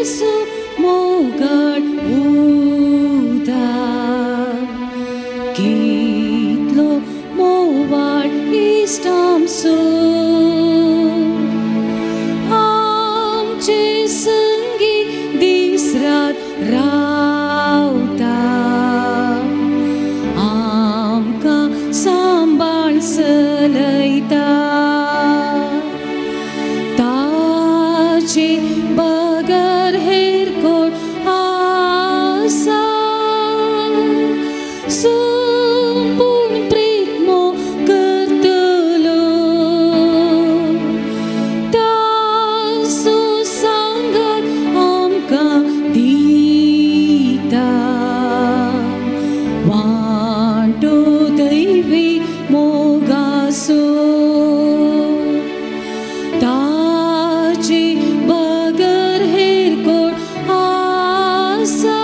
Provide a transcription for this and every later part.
जेसू मोगाळ उदार कितलो मोवाळ इश्ट आमचो आमचे संगी दीस रात रावता आमकां सांबाळ चलयता ताचे बगर हेर कोण आसा संपूर्ण प्रीत मोग करतलो ताचो सांगात आमकां दिता वांटो दैवी मोगाचो ताचे बगर हेर कोण आसा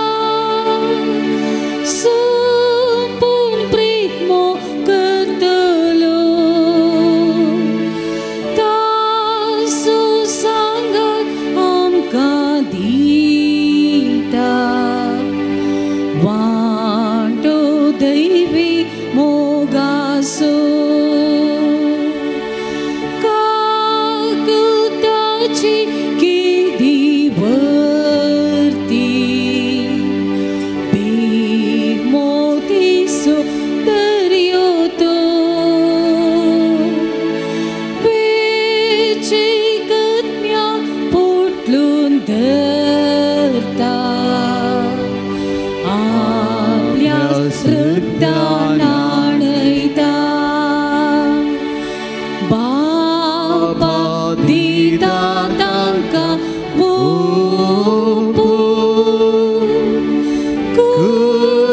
संपूर्ण प्रीत मोग करतलो ताचो सांगात आमकां दिता वांटो दैवी मोगाचो काकुताची केदी वर्ती मोतीचो दर्यो तो वेचेकत्म्या पोटलून धरता आपल्या रक्तान न्हाणयता बापा दिता तांकां ओंपून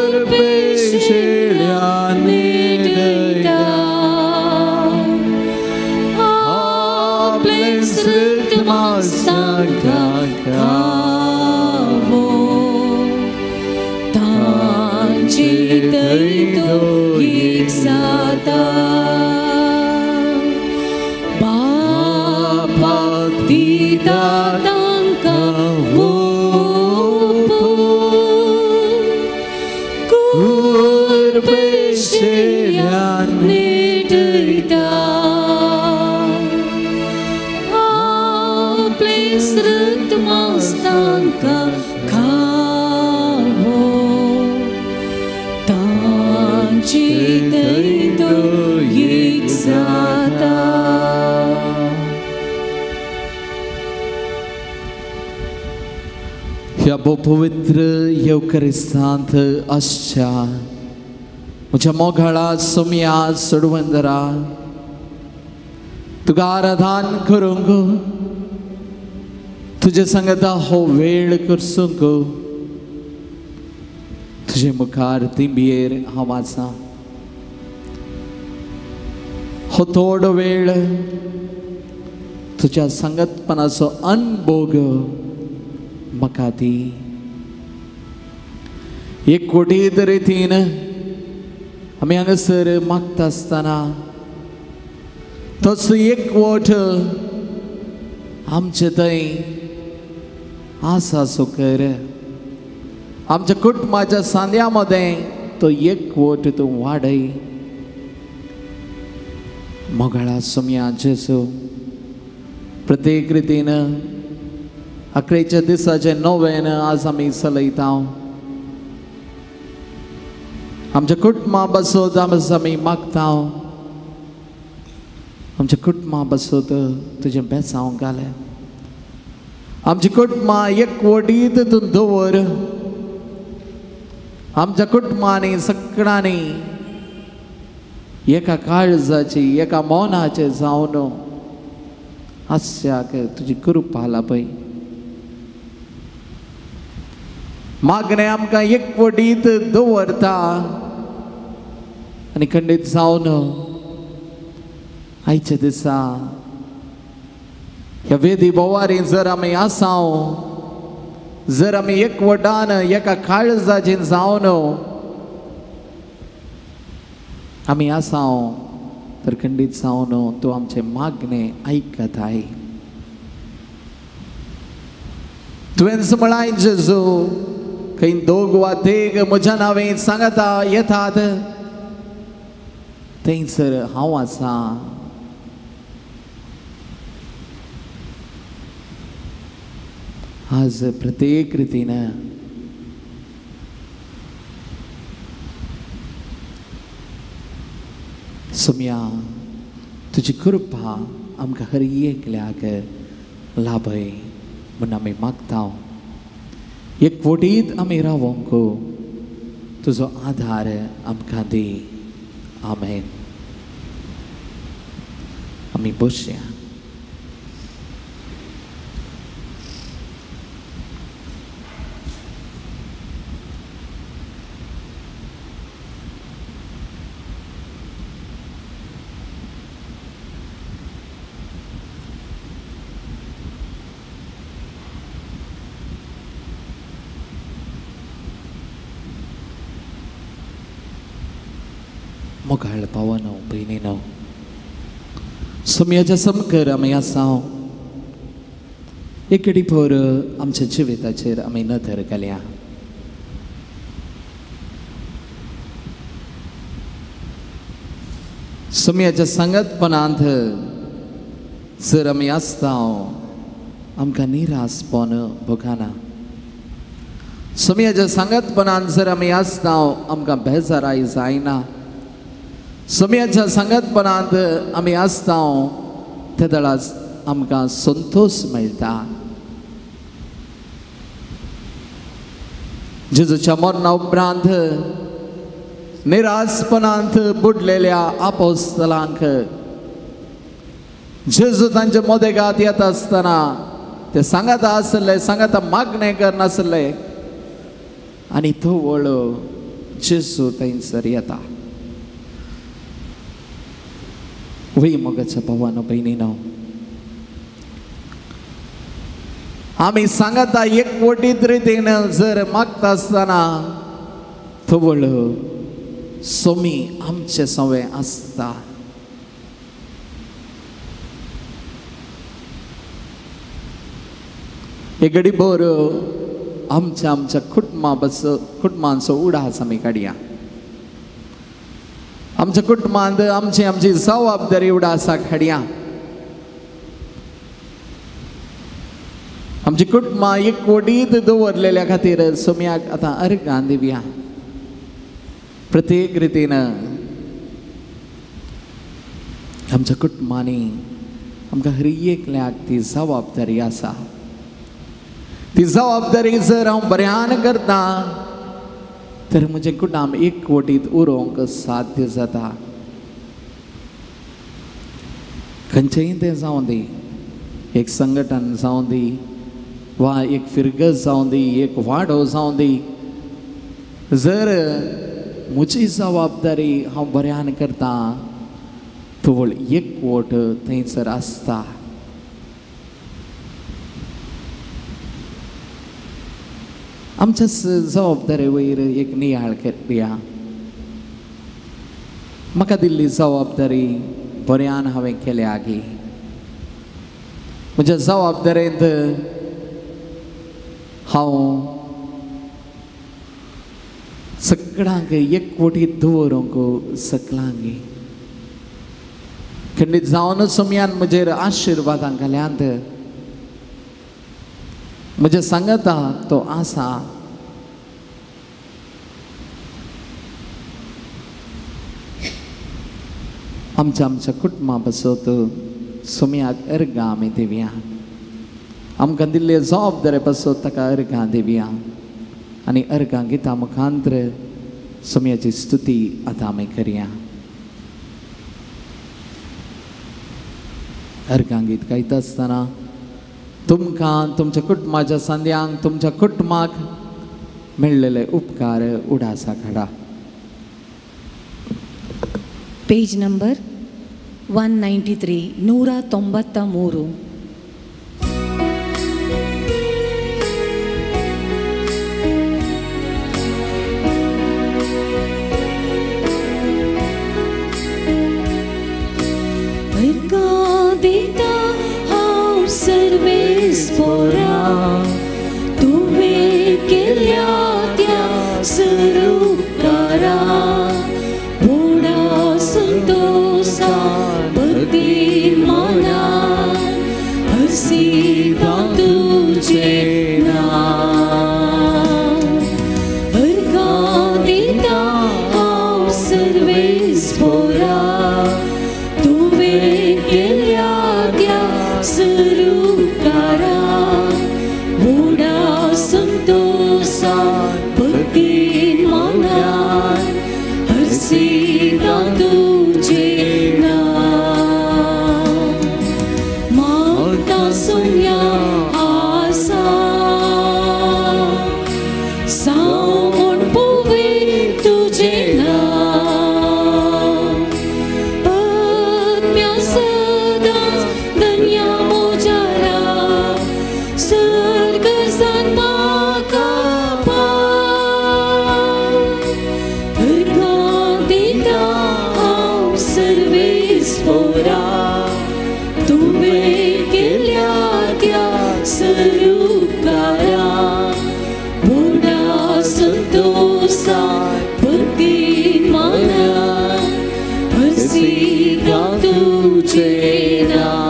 कुरपेशिल्या निडयता आपलें रक्त मांस तांकां खावो तांचे दैतो एक जाता बापा दिता तांकां ओंपून कुरपेशिल्या निडयता आपलें रक्त मांस तांकां खावो तांचे दैतो एक जाता. ह्या पवित्र येवकरिस्तांत आसच्या म्हज्या मोगाळा सोमया सोडवंदरा तुका आराधन करूंक तुजे सांगता हो वेळ करसूंक तुजे मुखार तिंबयेर हांव आसा. हो थोडो वेळ तुज्या सांगतपणाचो अनभोग म्हाका दी. एक कोटी रितीन आमी हांगासर मागता आसतना तसो एकवट आमचे थंय आसा सो कर आमच्या कुटुंबाच्या सांद्या मदें तो एकवट तूं वाडय. मोगाळा सोमया जेजू प्रत्येक रितीन अकरेच्या दिसाचें नोवेन आज आमी चलयता. आमच्या कुटुंबा बसोत आमी मागता आमच्या कुटुंबा बसोत तुजें बेसांव घालें आमची कुटुंबां एकवटीत तूं दवर. आमच्या कुटुंबांनी सगळ्यांनी एका काळजाची एका मनाचे जावन आसच्याक तुजी कृपा लाभय. मागणें आमकां एकवटीत दवरता आनी खंडीत जावन आयच्या दिसा ह्या वेदी भोवारी जर आमी आसाव जर आमी एकवटान एका काळजाचेर जावन आमी आसाव तर खंडीत जावन तूं आमचें मागणें आयकताय. तुवेंच म्हळाय जेजू, खंय दोग वा तेग म्हज्या नांवें सांगता येतात थंयसर हांव आसा. आज प्रत्येक रितीन सोम्या तुजी कृपा आमकां हर एकल्याक लाभय म्हूण आमी मागता. एकवटीत आमी रावोंक तुजो आधार आमकां दी. आमेन. आमी बसया. मोगाळ पावनो भयणीनो, सोम्याच्या समकर आमी आसा. एक भर आमच्या जिविताचेर आमी नदर घालया. सोम्याच्या सांगतपणांत जर आमी आसता आमकां निरासपण भोगना. सोम्याच्या सांगतपणांत जर आमी आसता आमकां बेजाराय जायना. सोम्याच्या सांगतपणांत आमी आसता तेदळाच आमकां संतोश मेळटा. जेजूच्या मरणा उपरांत निरासपणांत बुडलेल्या आपोस्तलांक जेजू तांचे मदेगात येता आसतना ते सांगाता आसले, सांगाता मागणें करनासले आनी तो वळो जेजू थंयसर येता. वय मोगाच्या भावानो भयणीनो, आमी सांगता एकवटीत रितीन जर मागता आसतना तवळ सोमी आमचे सवे आसता. एक घडी भर आमच्या आमच्या कुटुंबा बस कुटुंबांचो उडास आमी काडया. आमच्या कुटुंबांत आमची आमची जबाबदारी उडासा काडया. आमची कुटुंबां एकवटीत दवरलेल्या खातीर सोम्याक आतां अर्गां दिवया. प्रत्येक रितीन आमच्या कुटुंबांनी आमकां हर एकल्याक ती जबाबदारी आसा. ती जबाबदारी जर हांव बऱ्यान करता तर म्हजें कुटुंब एकवटीत उरोवंक साध्य जाता. खंयचेंय तें जावं दी, एक संघटन जावं दी वा एक फिरगज जावं दी, एक वाडो जावं दी, जर म्हजी जबाबदारी हांव बऱ्यान करता तवळ एकवट थंयसर आसता. आमच्या जबाबदारे वयर एक नियाळ करया. म्हाका दिल्ली जबाबदारी बऱ्यान हांवें केल्या गी, म्हज्या जबाबदारेंत हांव सगळ्यांक एकवटीत दवरूंक सकलांक खंडीत जावन सोम्यान म्हजेर आशिर्वादां घाल्यांत. म्हज्या सांगता तो आसा. आमच्या आमच्या कुटुंबा पासत सोम्याक अर्गां आमी दिवया. आमकां दिल्ले जबाबदारे पासत ताका अर्गां दिवया आनी अर्गां गितां मुखांतर सोम्याची स्तुती आतां आमी करया. अर्गां गीत गायता आसतना तुमकां तुमच्या कुटुंबाच्या सांद्यांक तुमच्या कुटुंबाक मेळ्ळेले उपकार उडासा काडा. पेज नंबर 193 193. संतोषान म्हाका पाव अर्गां दिता हांव सर्वेस्पोरा तुवें केल्या त्या सरुकारा व्हडा संतोषान भक्तीन मानान हरसिता तुजें नांव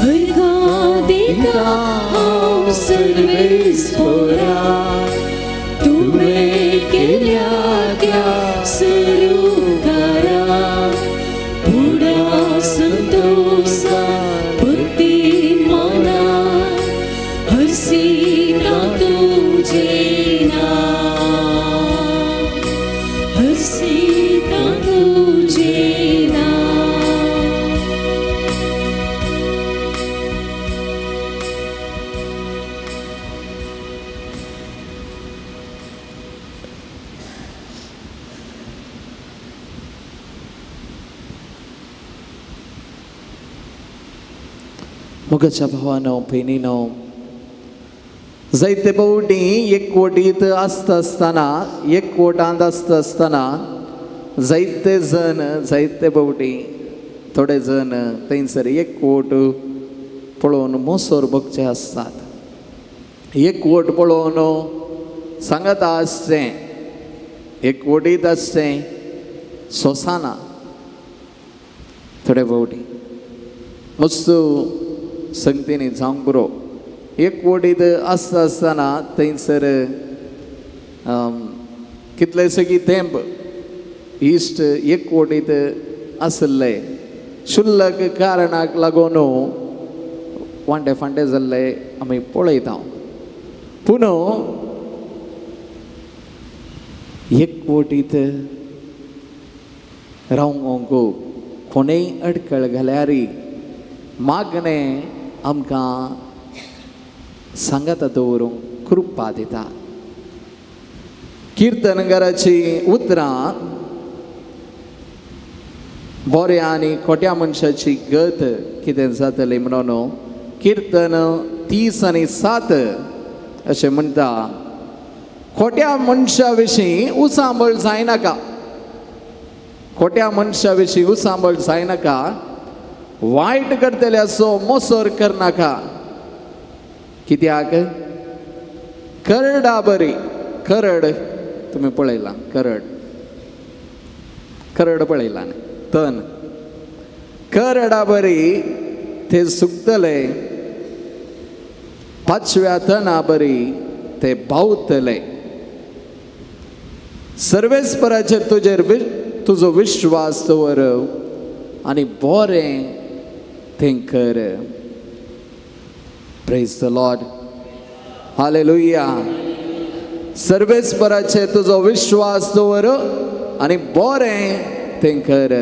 अर्गां दिता हांव सर्वेस्पोरा तुवें केल्या त्या सरुकारा व्हडा संतोषान भक्तीन मानान हरसिता तुजें नांव हरसिता तुजें नांव. मोगाच्या भावानो भयणीनो, जायते फावटी एकवटीत आसता आसतना, एकवटांत आसता आसतना जायते जण, जायते फावटी थोडे जण थंयसर एकवट पळोवन मोसोर भोगचे आसतात. एकवट पळोवन सांगता आसचें, एकवटीत आसचें सोसाना. थोडे फावटी मस्त संगतीनी जावंक पुरो. एकवटीत आसता आसतना थंयसर कितलेशेकी तेंप इश्ट एकवटीत आसले, शुल्लक कारणाक लागून वांटे फांटे जाल्ले आमी पळयता. पूण एकवटीत रावंक कोणेय अडकळ घाल्यार मागणें आमकां सांगाता दवरूंक कृपा दिता. किर्तनकाराची उतरां बऱ्या आनी खोट्या मनशाची गत कितें जातली म्हणून किर्तन 30:7 अशें म्हणटा, खोट्या मनशा विशीं उचांबळ जायनाका, खोट्या मनशा विशीं उचांबळ जायनाका, वायट करतल्याचो मोसोर करनाका. कित्याक करडा बरी, करड तुमी पळयलां, करड करड पळयलां न्ही, तण करडा बरी ते सुकतले, पाचव्या तना बरी ते बावतले. सर्वेस्पराचेर तुजेर तुजो विश्वास दवर आनी बरें तें कर. Praise the Lord, hallelujah. सर्वेस्पराचेर तुजो विश्वास दवर आनी बरें तें कर.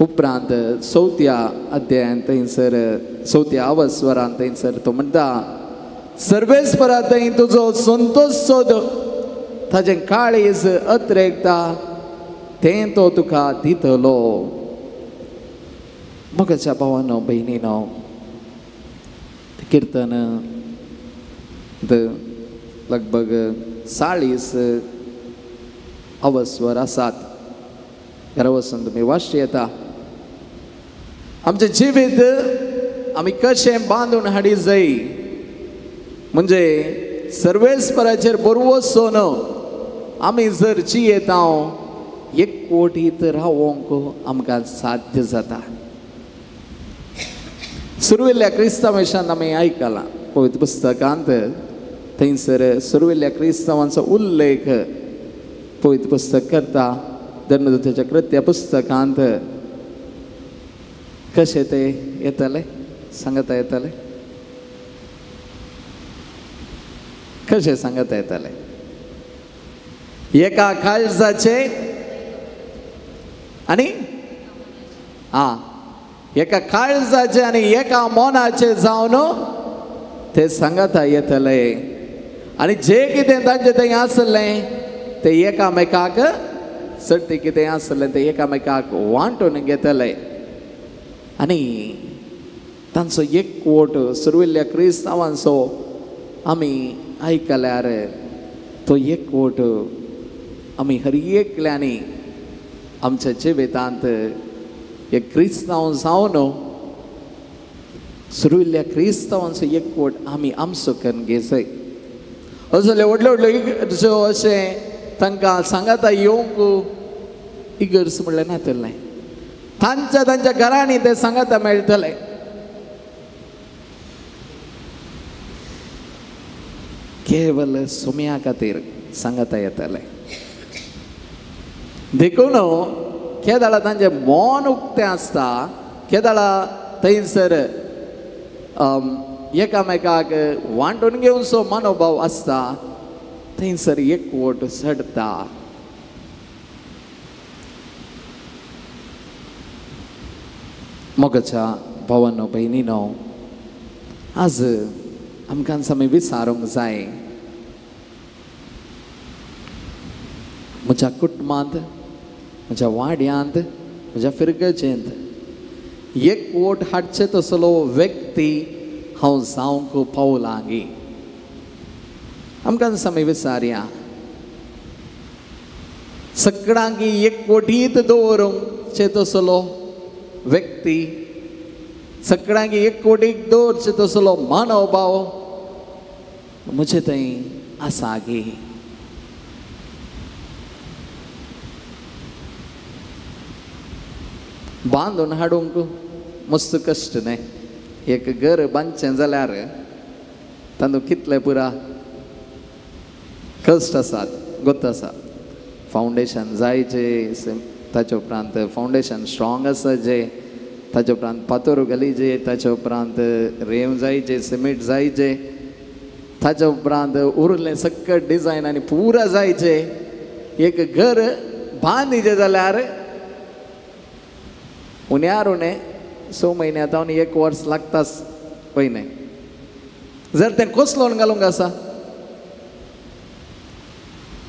उपरांत चवथ्या अध्यायान थंयसर चवथ्या अवस्वरान थंयसर तो म्हणटा, सर्वेस्परा थंय तुजो संतोश सोद, ताजें काळीज अत्रेकता तें तो तुका दितलो. मोगाच्या भावानो भयणीनो, किर्तन लगभग 40 अवस्वर आसात. घरा वचून तुमी वाचचें येता. आमचें जिवीत आमी कशें बांदून हाडी जाय म्हणजे सर्वेस्पराचेर बरवसोन आमी जर जियेता एकवटीत रावोंक आमकां साध्य जाता. सुरवेल्या क्रिस्तांव विशांत आमी आयकलां पवित्र पुस्तकांत, थंयसर सुरवेल्या क्रिस्तांवांचो उल्लेख पवित्र पुस्तक करता. धर्मदूताच्या कृत्या पुस्तकांत कशें ते येतले सांगता येतले, कशें सांगता येतले? एका काळजाचे आनी आं एका काळजाचे आनी एका मनाचे जावन ते सांगता येतले. आनी जे कितें तांचे थंय आसलें ते एकामेकाक चडटे कितें आसलें ते एकामेकाक वांटून घेतले. आनी तांचो एकवट सुरविल्ल्या क्रिस्तांवांचो आमी आयकल्यार तो एकवट आमी हर एकल्यांनी आमच्या जिवितांत एक क्रिस्तांव जावन सुरविल्ल्या क्रिस्तांवांचो एकवट आमी आमचो करून घेजय. असले व्हडले व्हडले इगर्जो अशें तांकां सांगाता येवंक इगर्ज म्हणलें नातलें, तांच्या तांच्या घरांनी ते सांगाता मेळटले. केवल सुम्या खातीर सांगाता येतले. देखून केदाळा तांचें मन उक्तें आसता, केदाळा थंयसर एकामेकाक वांटून घेवचो मनोभाव आसता, थंयसर एकवट चडटा. मोगाच्या भावानो भयणीनो, आज आमकां आमी विचारूंक जाय, म्हज्या कुटुंबांत, म्हज्या वाड्यांत, म्हज्या फिरगजेंत एकवट हाडचे तसलो व्यक्ती हांव जावंक पावलां गी? आमकां आमी विचारया, सगळ्यांकी एकवटीत दवरूंकचे तसलो व्यक्ती, सगळ्यांकी एकवटीक दवरचे तसलो मानवभाव म्हजे थंय आसा गी? बांदून हाडूंक मस्त कश्ट न्हय. एक घर बांदचें जाल्यार तातूंत कितले पुरा कश्ट आसात, गोत आसा. फावंडेशन जायचे, ताचे उपरांत फावंडेशन स्ट्रॉंग आसा जे, ताचे उपरांत पातोर घालीचे, ताचे उपरांत रेंव जायचे, सिमेंट जायचे, ताचे उपरांत उरलें सकट डिजायन आनी पुरा जायचे. एक घर बांदिचें जाल्यार उण्यार उणें 6 म्हयन्या जावन 1 वर्स लागताच पळय न्हय. जर तें कोसलोन घालूंक आसा,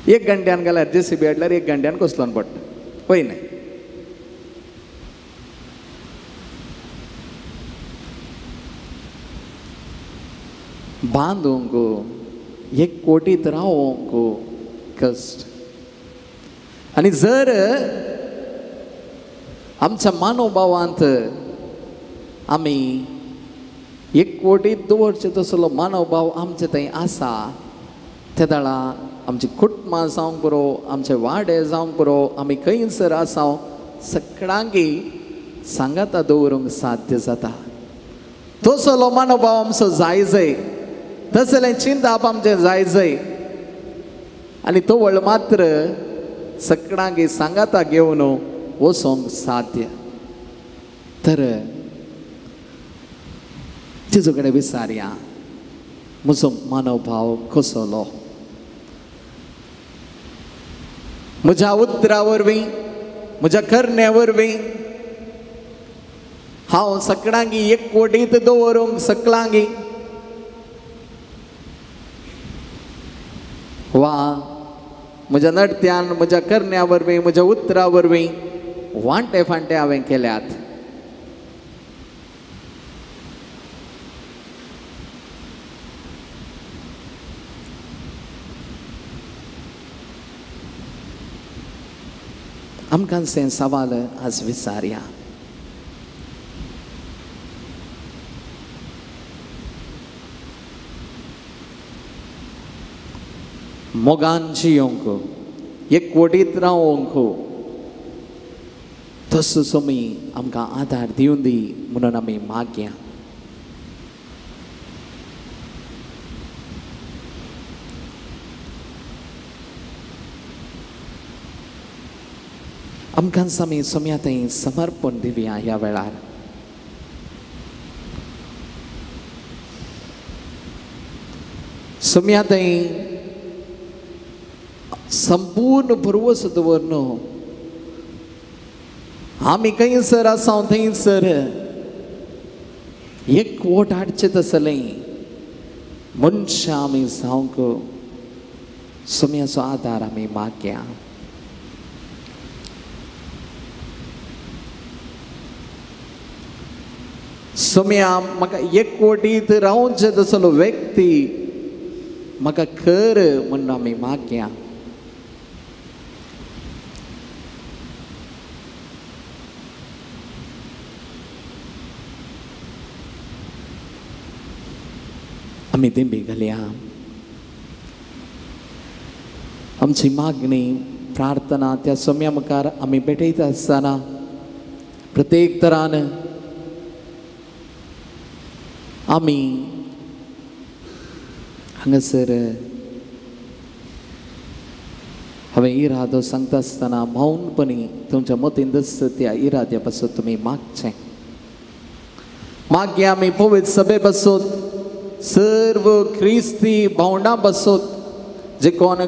1 घंट्यान घाल्यार जेसीबी हाडल्यार 1 घंट्यान कोसलोन पडटा पळय न्हय. बांदूंक एकवटीत रावोंक कश्ट. आनी जर आमच्या मानवभावांत आमी एकवटीत दवरचे तसलो मानवभाव आमचे थंय आसा, तेदाळा आमची कुटुंबां जावंक पुरो, आमचे वाडे जावंक पुरो, आमी खंयसर आसा सगळ्यांकी सांगाता दवरूंक साध्य जाता. तसलो मानवभाव आमचो जाय जाय, तसलें चिंताप आमचें जाय जाय. आनी तो व्हड मात्र सगळ्यांकी सांगाता घेवन वचोंक साध्य. तर तिजो कडेन विचारया, म्हजो मानवभाव कसलो? म्हज्या उतरा वरवीं, म्हज्या करण्या वरवीं हांव सगळ्यांकी एकवटीत दवरूंक सगळ्यांकी, वा म्हज्या नडत्यान, म्हज्या करण्या वरवीं, म्हज्या उतरा वरवीं वांटे फांटे हांवें केल्यात. आमकां तें सवाल आज विचारया. मोगान जियोंक, एकवटीत रावोंक तसो सोमी आमकां आदार दिवन दी म्हणून आमी मागया. आमकां आमी सोम्या थंय समर्पण दिवया ह्या वेळार. सोम्या थंय संपूर्ण भरवंसो दवरन आमी खंयसर आसा थंयसर एकवट हाडचें तसलें मनशां आमी जावंक सोम्याचो आदार आमी मागया. सोम्या म्हाका एकवटीत रावचें तसलो व्यक्ती म्हाका कर म्हूण आमी मागया. आमी दिंबी घालया. आमची मागणी प्रार्थना त्या सोम्या मुखार आमी भेटयता आसतना प्रत्येक तरान आमी हांगासर हांवें इरादो सांगता आसतना मौनपणी तुमच्या मतीन दसता त्या इराद्या पासून तुमी मागचें. मागीर आमी पवित्र सभे पासून सर्व क्रिस्ती भावंडां पासून जे कोण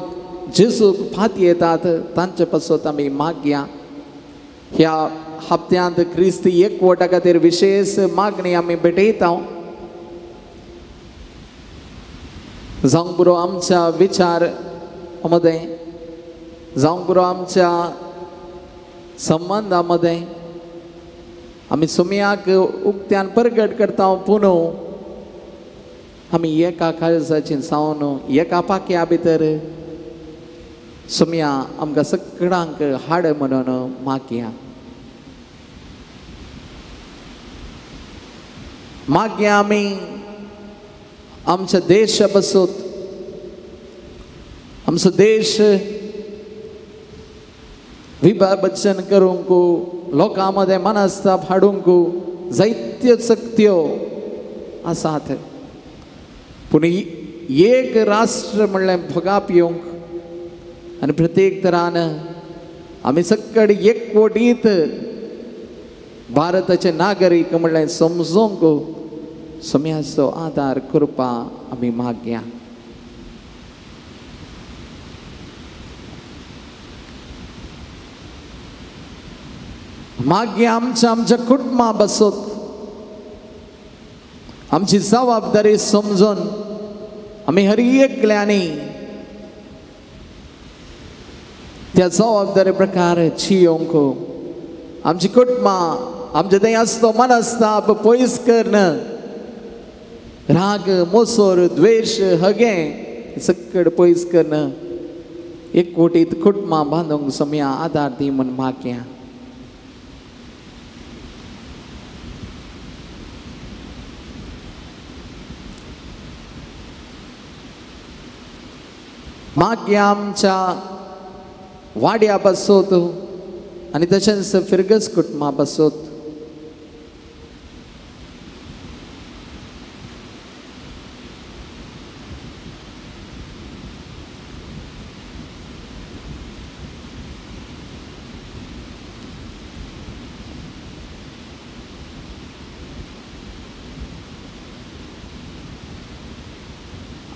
जेजूक फाती येतात तांचे पासून आमी मागया. ह्या हप्त्यांत क्रिस्ती एकवटा खातीर विशेष मागणी आमी भेटयता. जावंक पुरो आमच्या विचार मदें, जावंक पुरो आमच्या संबंदा मदें आमी सोम्याक उक्त्यान परगट करता, पूण आमी एका काळजाची जावन एका पाक्या भितर सोम्या आमकां सगळ्यांक हाड म्हणून मागया. मागया आमी आमच्या देशा पासून, आमचो देश विभाजन करूंक, लोकां मदें मनस्ताप हाडूंक जायत्यो शक्त्यो आसात, पूण एक राष्ट्र म्हणलें भोगाप येवंक आनी प्रत्येक तरान आमी सगळे एकवटीत भारताचे नागरीक म्हणलें समजूंक सोम्याचो आदार करपा आमी मागया. मागया आमच्या आमच्या कुटुंबा बसत आमची जबाबदारी समजून आमी हर एकल्यांनी त्या जबाबदारी प्रकार जियोंक आमची कुटुंबां आमचे थंय आसतो मनस्ताप पयस करून राग मोसोर द्वेश हगें सगळें पयस करून एकवटीत कुटुंबां बांदूंक सोम्या आदार दी म्हूण मागया. मागया आमच्या वाड्या पासत आनी तशेंच फिरगस कुटुंबा पासत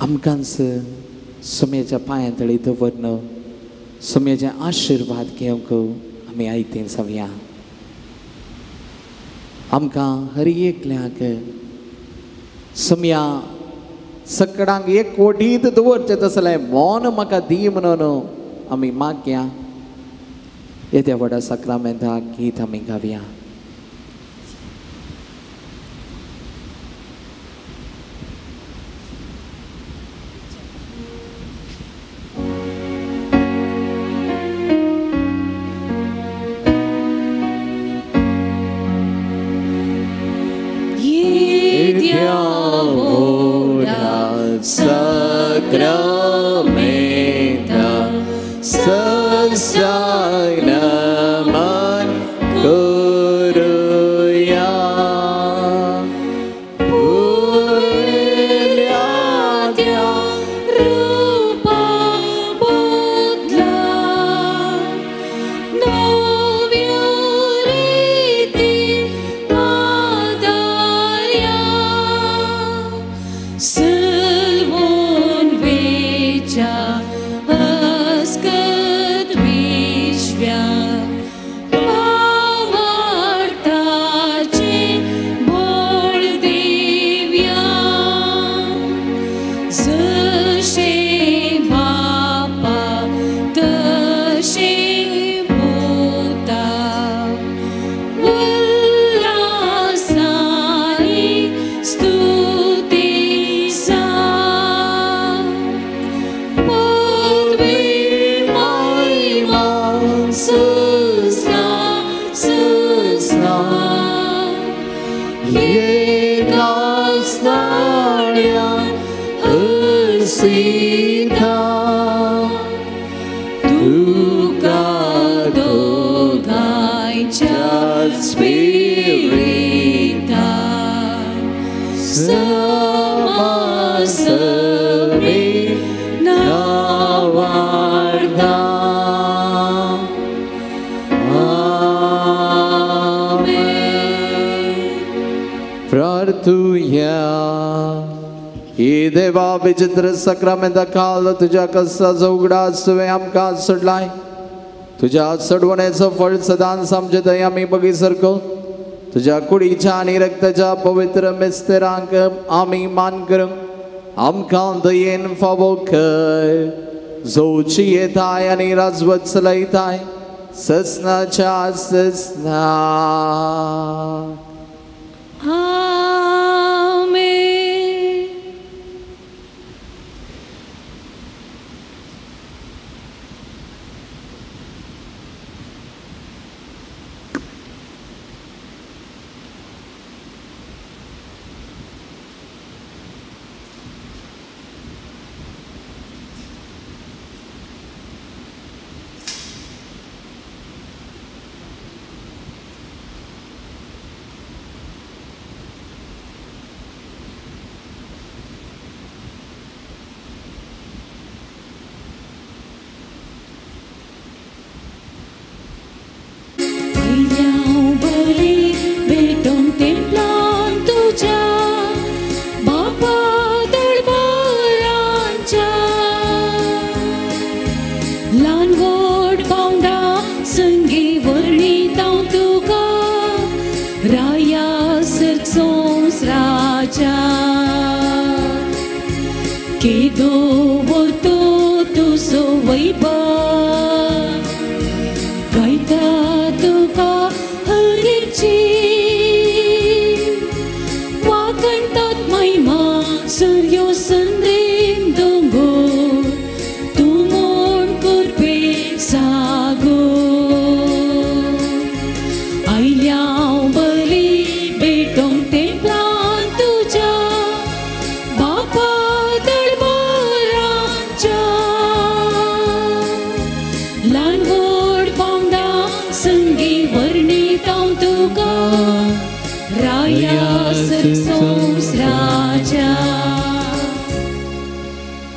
आमकांच सोम्याच्या पांयां तळी दवरन सोम्याचे आशिर्वाद घेवंक आमी आयतें जावया. आमकां हर एकल्याक सोम्या सगळ्यांक एकवटीत दवरचें तसलें मौन म्हाका दी म्हणून आमी मागया. येद्या व्हडा साक्रामेंताक गीत आमी गावया. Sacramenta sasagnaman वसिता तुका दोगांयच्या स्पिरिता समासमे नावार्धा. प्रार्थुया. हे देवा विचित्र सक्रामेंता काल तुज्या कष्टाचो उगडास तुवें आमकां सोडलाय. तुज्या सोडवणेचो फळ सदांच आमचे थंय आमी बगी सारको तुज्या कुडीच्या आनी रक्ताच्या पवित्र मिस्तेरांक आमी मान करूंक आमकां दयेन फावो कर. जोची येताय आनी राजवत चलयताय ससनाच्या ससना. आमेन.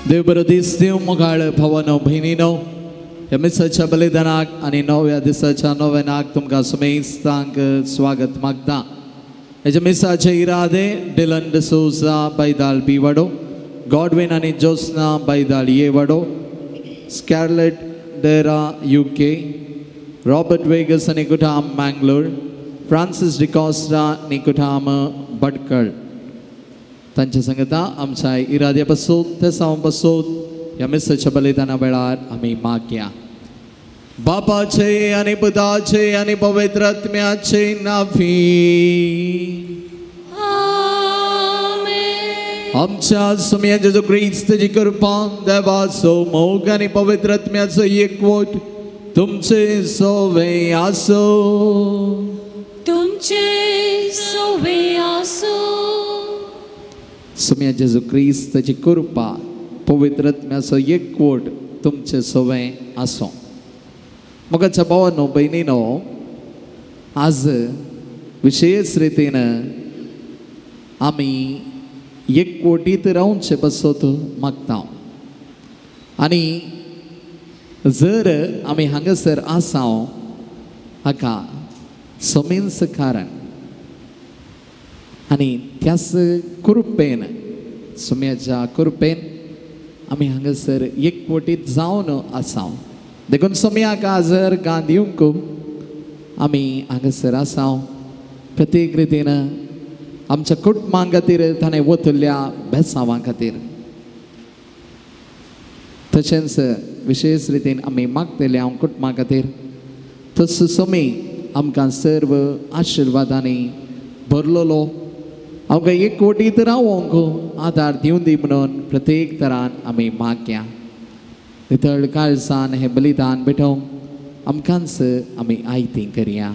देव बरो दीस दिवं मोगाळ भावानो भयणीनो. ह्या मिसाच्या बलिदानाक आनी नव्या दिसाच्या नव्यानाक तुमकां सुमेस्तांक स्वागत मागता. हेच्या मिसाचे इरादे डिलन डिसोजा बायदाल बी वाडो, गॉडविन आनी जोस्ना बायदाल ये वाडो, स्कॅरलेट डेरा UK, Robert Vegas आनी कुठाम मँगलोर, फ्रांसीस डिकॉस्टा आनी कुठाम भटकळ तांच्या संगता आमच्या इराद्या पासून तेसांव पासून ह्या मिसाच्या बलिदाना वेळार आमी मागया. बापाचे आनी पुताचे आनी पवित्र आत्म्याचे नांवी. आमेन. आमच्या सुम्या जेजू क्रिस्ताची कृपा, देवाचो मोग आनी पवित्र आत्म्याचो एकवट तुमचे सोवे आसो. तुमचे सोवे आसो. सुम्या जेजू क्रिस्ताची कृपा, पवित्र आत्म्याचो एकवट तुमचे सोवे आसो. मोगाच्या भावानो भयणीनो, आज विशेष रितीन आमी एकवटीत रावचे पासत मागता. आनी जर आमी हांगासर आसा हाका समेंस कारण आनी त्याच कृपेन, सुम्याच्या कृपेन आमी हांगासर एकवटीत जावन आसा. देखून सोम्याक आजर गां दिवंक आमी हांगासर आसा. प्रत्येक रितीन आमच्या कुटुंबां खातीर ताणें वतल्या बेसांवां खातीर तशेंच विशेष रितीन आमी मागतले हांव कुटुंबां खातीर. तसो सोमी आमकां सर्व आशिर्वादांनी भरलेलो आमकां एकवटीत रावोंक आदार दिवन दी म्हणून प्रत्येक तरान आमी मागया. नितळ काळसान हें बलिदान भेटोवंक आमकांच आमी आयती करया.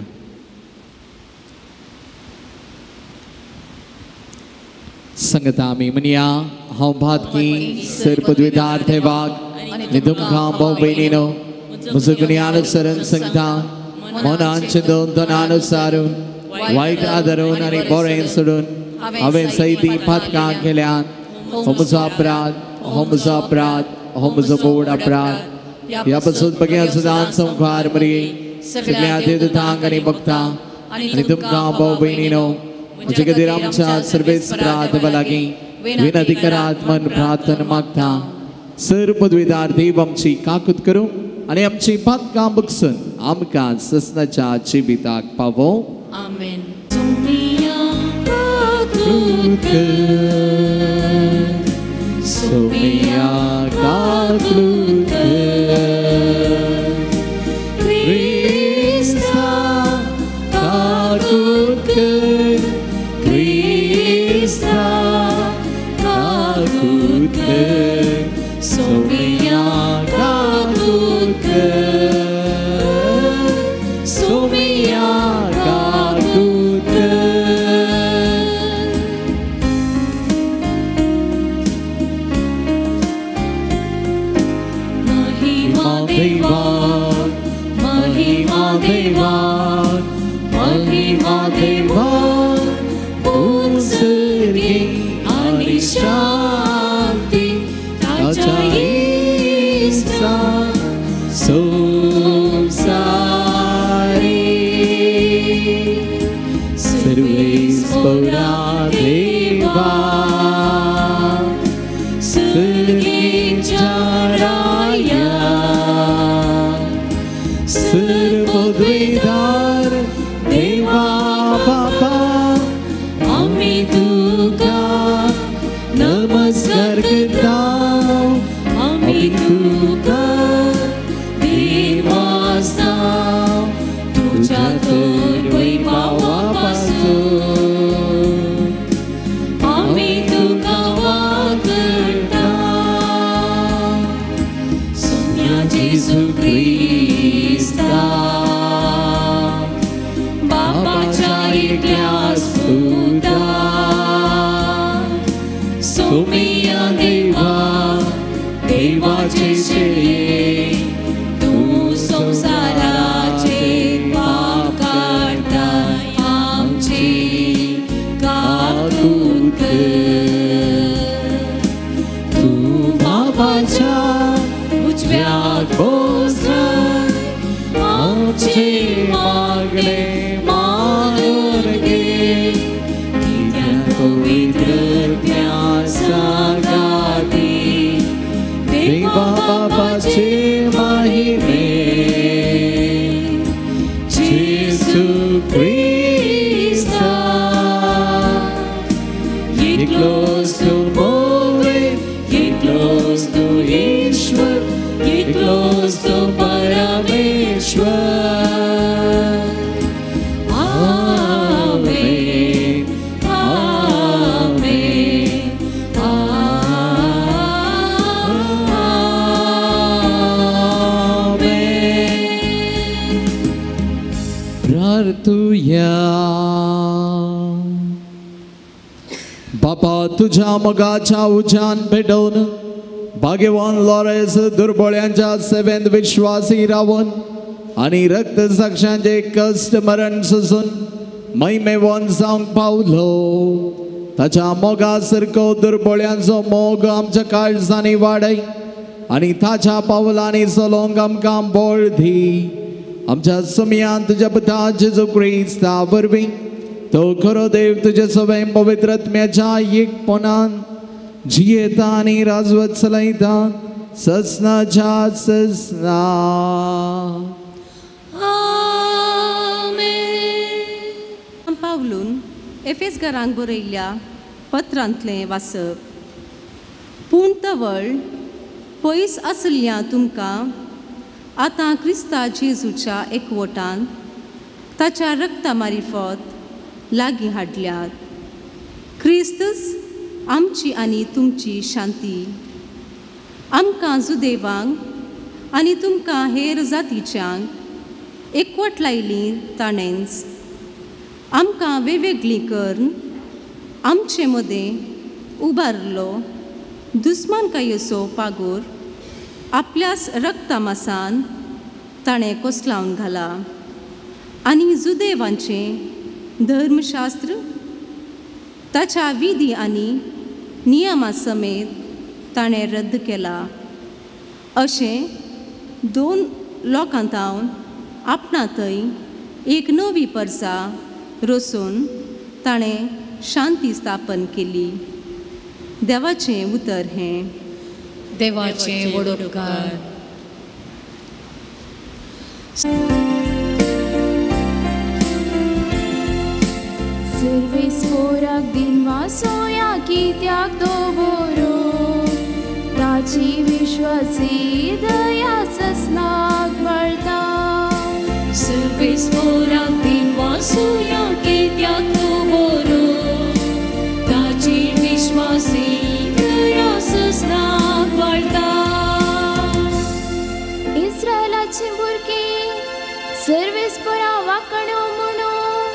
संगता आमी म्हणया, हांव भातकी सर पदवीदार देवाक आनी तुमकां भाव भयणीनो म्हजो गुन्यांवानुसारून सांगता, मनान चिंतून तनानुसारून वायट आदरून आनी बरें सोडून हांवें सैती पातकां केल्यात. हो म्हजो अपराध, हो म्हजो अपराध, हो म्हजो बोड अपराध. ह्या पासून बघ्या सदांच संवसार मरे सगळ्या देवदूतांक आनी भक्तांक आनी तुमकां भाव भयणीनो म्हजे खातीर आमच्या सर्वेस्परा देवा लागीं विनंती करात मन प्रार्थना मागता. सर पदवीदार देव आमची काकूत करूं आनी आमची पातकां बगसून आमकां ससनाच्या जिविताक पावो. आमेन. सोमिया काकूत क्रिस्ता काकूत कर, क्रिस्ता काकूत कर, सोमिया काकूत कर, सोमिया काकूत कर. महिमा देवा, महिमा देवा, महिमा देवा, उत्सर्गी आणि शांती ताच्या इस्ता संसारी सर्वेस्परा देवा सर्गीच्या राया सर्वद्वेदार देवा बापा आम्ही तुका नमस्कार करता, आम्ही तुका देवासा तुझ्या तर वैभवापासून आम्ही तुका वाकरता. सोम्या जेजू क्रिस्ता बापाच्या एकल्या पुता, सोमिया देवा देवाचे शेळये तू संसाराचे पाप काडताय आमची काकूत कर. तू बापाच्या उजव्याक बसलाय आमचे मागणे मानून घे, कित्याक पवित्र सांगाती देवा बापाचे महिमे जेजू क्रिस्ता एकलोच तूं मोवे, एकलोच तूं ईश्वर, एकलोच तूं परमेश्वर. आमेन, आमेन, आमेन. प्रार्थुया. बापा तुझ्या मोगाच्या उज्यान पेटोवन भाग्यवान लॉरेस दुर्बळ्यांच्या सेवेंत विश्वासी रावन आनी रक्त साक्षांचे कश्ट मरण सोसून महिमेवान जावंक पावलो. ताच्या मोगा सारको दुर्बळ्यांचो मोग आमच्या काळजांनी वाडय आनी ताच्या पावलांनी चलोवंक आमकां बळ दी. आमच्या सुमयान तुज्या पुता जेजू क्रिस्ता वरवीं तो खरो देव तुजे सवय पवित्र आत्म्याच्या एकपणान जियेता आनी राजवत चलयता ससनाच्या ससना. आमेन. पावलून एफेसगरांक बरयल्ल्या पत्रांतलें वाचप. पूण तवळ पयस आसल्या तुमकां आतां क्रिस्ता जेजूच्या एकवटान ताच्या रक्ता मारिफत लागीं हाडल्यात. क्रिस्तच आमची आनी तुमची शांती. आमकां जुदेवांक आनी तुमकां हेर जातीच्यांक एकवट लायली ताणेंच. आमकां वेगवेगळीं करून आमचे मदें उबारलो दुस्मानकायेचो पागोर आपल्याच रक्तामासान ताणें कोसलावन घाला आनी जुदेवांचें धर्मशास्त्र ताच्या विधी आनी नियमा समेत ताणें रद्द केला. अशें दोन लोकांतावन आपणा थंय एक नवी परसा रचून ताणें शांती स्थापन केली. देवाचें उतर हें. देवाचें व्हड उपकार. सर्वेस्पोराक दिनवासोया कित्याक तो बरो, ताची विश्वासी दया ससनाक मेळटा. सर्वेस्पोराक दिनवासोया कित्याक तो बरो, ताची विश्वासी दया ससनाक मेळटा. इस्रायलाची भुरगीं सर्वेस्पोरा वांकण्यो म्हणून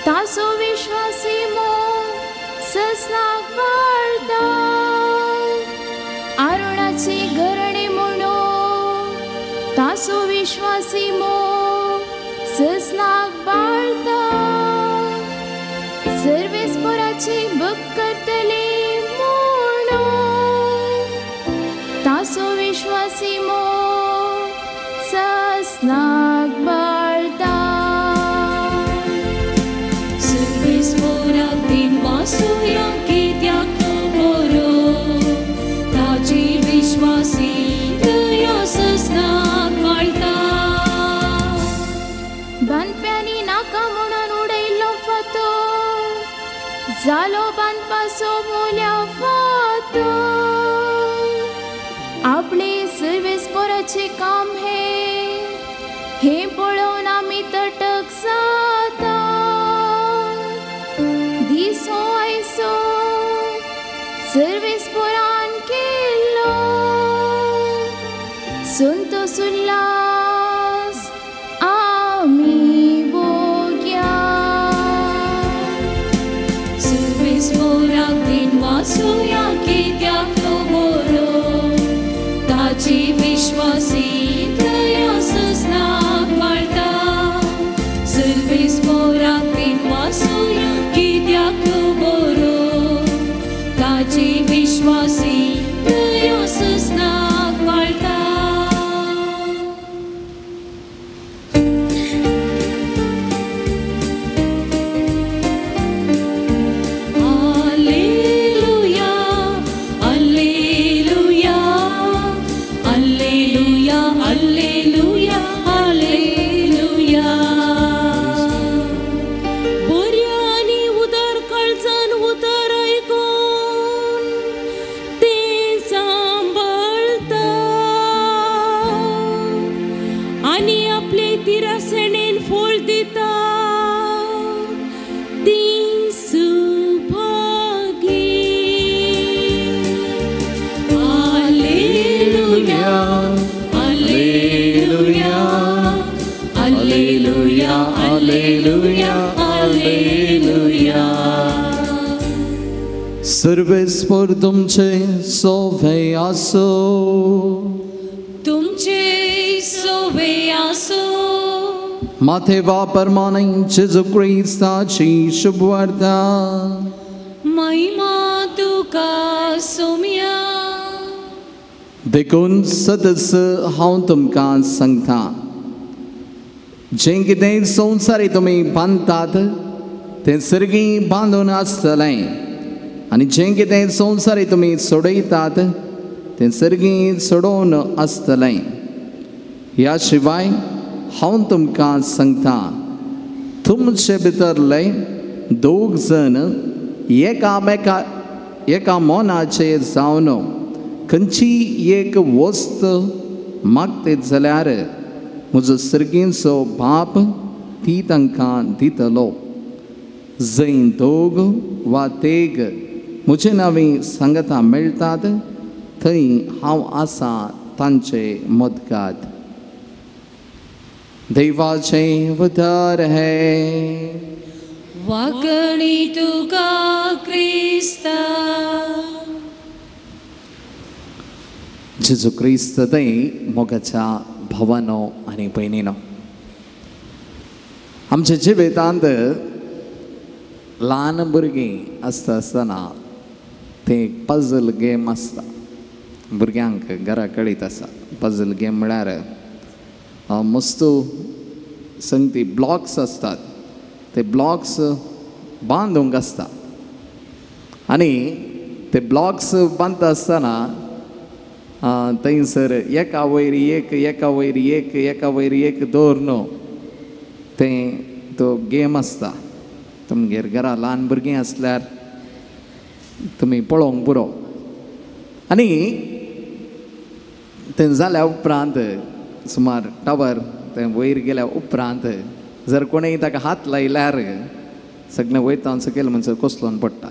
ताचो विश्वासी मोग ससनाक वाडटा. आरुणाची घरणी म्हणून ताचो विश्वासी मोग ससनाक वाडटा. सर्वेस्पोराची भक्त करतली म्हणून ताचो विश्वासी मोग ससनाक वाडटा. सर्वेस्पोराक दिनवासोया कित्याक तो बरो, ताची विश्वासी दया ससनाक मेळटा. बांदप्यांनी नाका म्हणून उडयल्लो फातर जालो बांदपाचो मोल्या फातर. आपले सर्वेस्पोराचें काम हें, हें पळोवन आमी तटक जाता. दिसो आयसो सर्वेस्पोरान केल्लो संतोष उल्हास आमी भोग्या. सर्वेस्पोराक दिनवासोया कित्याक तो बरो, ताची विश्वासी दया ससनाक मेळटा. सर्वेस्पोराक दिनवासोया कित्याक तो बरो, ताची विश्वासी दया ससनाक मेळटा. Alleluia, alleluia, alleluia, alleluia, alleluia. बऱ्या आनी उदार काळजान उतर आयकून तें सांबाळता आनी आपले तिरासणेन फळ दिता तीं Subhagi. Alleluia, alleluia, alleluia, alleluia, alleluia. सर्वेस्पोर तुमचे सोवे आसो, तुमचे सोवे आसो. माथे वा परमाने जेजू क्रिस्ताची शुभवार्ता. महिमा तुका सोम्या. देखून सदस हांव तुमकां सांगता, जें कितें संवसारी तुमी बांदतात तें सर्गी बांदून आसतलें आनी जें कितें संवसारी तुमी सोडयतात तें सर्गी सोडोवन आसतलें. ह्या शिवाय हांव तुमकां सांगता, तुमचे भितरले दोग जण एकामेका एका मनाचे जावन खंयची एक वस्त मागतात जाल्यार म्हजो सर्गींचो बाप ती तांकां दितलो. जंय दोग वा तेग म्हजे नांवी सांगता मेळटात थंय हांव आसा तांचे मदगात. देवाचें उतर हें. वाकणी तुका क्रिस्ता. जेजू क्रिस्त थंय मोगाच्या भावानो आनी भयणीनो, आमच्या जिवितांत ल्हान भुरगीं आसता आसतना तें एक पजल गेम आसता. भुरग्यांक घरा कळीत आसा पजल गेम म्हळ्यार मस्त संगती ब्लॉक्स आसतात, ते ब्लॉक्स बांदूंक आसता आनी ते ब्लॉक्स बांदता आसतना थंयसर एका वयर एक, एका वयर एक, एका वयर एक दवरून तें तो गेम आसता. तुमगेर घरा ल्हान भुरगीं आसल्यार तुमी पळोवंक पुरो. आनी तें जाल्या उपरांत सुमार टावर तें वयर गेल्या उपरांत जर कोणूय ताका हात लायल्यार सगळें वयता सकयल म्हणसर कोसलोन पडटा.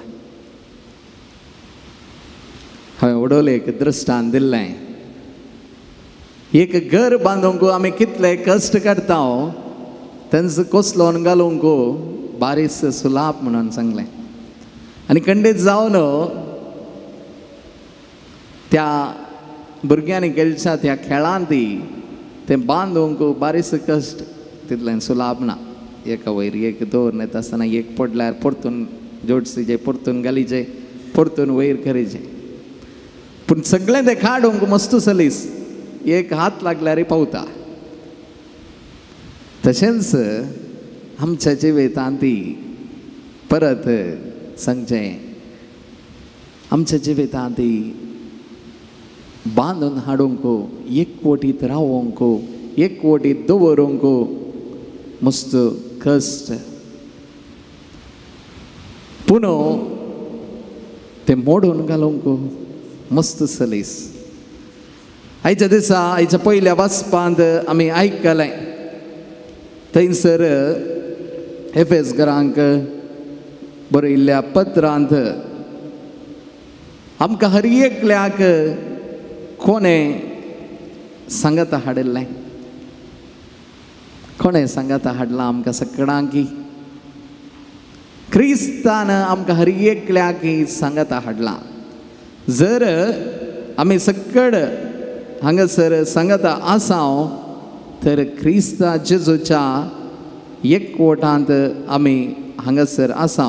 हांवें उडोवलें एक दृश्टान दिल्लें, एक घर बांदूंक आमी कितले कश्ट काडटा तेंच कोसलोन घालूंक बारीस सुलाप म्हणून सांगलें. आनी खंडीत जावन त्या भुरग्यांनी खेळच्या त्या खेळांत तें बांदूंक बारीस कश्ट तितलें सुलाप ना. एका वयर एक दवरून येता आसतना एक पडल्यार परतून जोडसीचे, परतून घालीचे, परतून वयर करीचे, पूण सगळें तें काडूंक मस्त सलीस, एक हात लागल्यार पावता. तशेंच आमच्या जिवितांत परत सांगचें, आमच्या जिवितांत बांदून हाडूंक, एकवटीत रावोंक, एकवटीत दवरूंक मस्त कश्ट, पूण तें मोडून घालूंक मस्त सलीस. आयच्या दिसा आयच्या पयल्या वाचपांत आमी आयकलें थंयसर एफेसकरांक बरयल्ल्या पत्रांत आमकां हर एकल्याक कोणें सांगाता हाडिल्लें, कोणें सांगाता हाडलां आमकां सगळ्यांकी क्रिस्तान आमकां हर एकल्याक सांगाता हाडलां. जर आमी सकड हांगासर सांगाता आसा तर क्रिस्ता जेजूच्या एकवटांत आमी हांगासर आसा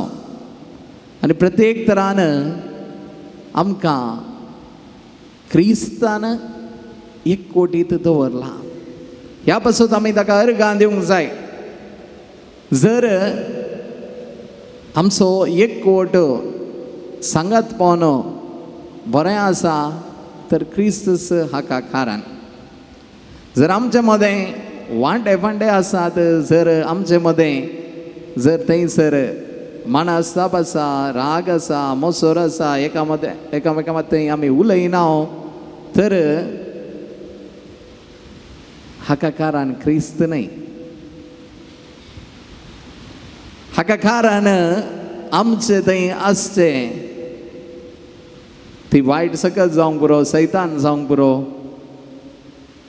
आनी प्रत्येक तरान आमकां क्रिस्तान एकवटीत दवरला. ह्या पासून आमी ताका अर्गां दिवंक जाय. जर आमचो एकवट सांगात पावन बरें आसा तर क्रिस्तस हाका कारण. जर आमचे मदें वांटे फांटे आसात, जर आमचे मदें जर थंयसर मानस्ताप आसा, राग आसा, मोसोर आसा, एकामदें एकामेका मदें आमी उलयना तर हाका कारण क्रिस्त न्हय, हाका कारण आमचे थंय आसचें ती वायट सकत जावंक पुरो, सैतान जावंक पुरो.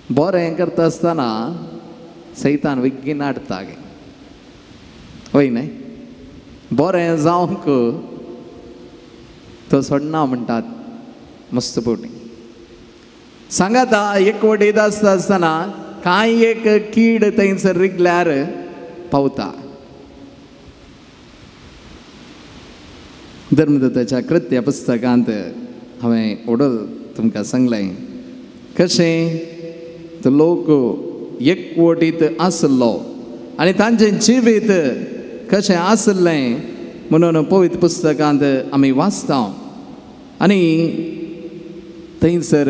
बरें करता आसतना सैतान विग्गीन हाडटा गे, वय न्हय? बरें जावंक तो सोडना म्हणटात मस्त पोटी सांगाता एकवटीत आसता आसतना कांय एक कीड थंयसर रिगल्यार पावता. धर्मदत्ताच्या कृत्य पुस्तकांत हांवें ओडल तुमकां सांगलें कशें तो लोक एकवटीत आसलो आनी तांचें जिवीत कशें आसलें म्हणून पवित्र पुस्तकांत आमी वाचता. आनी थंयसर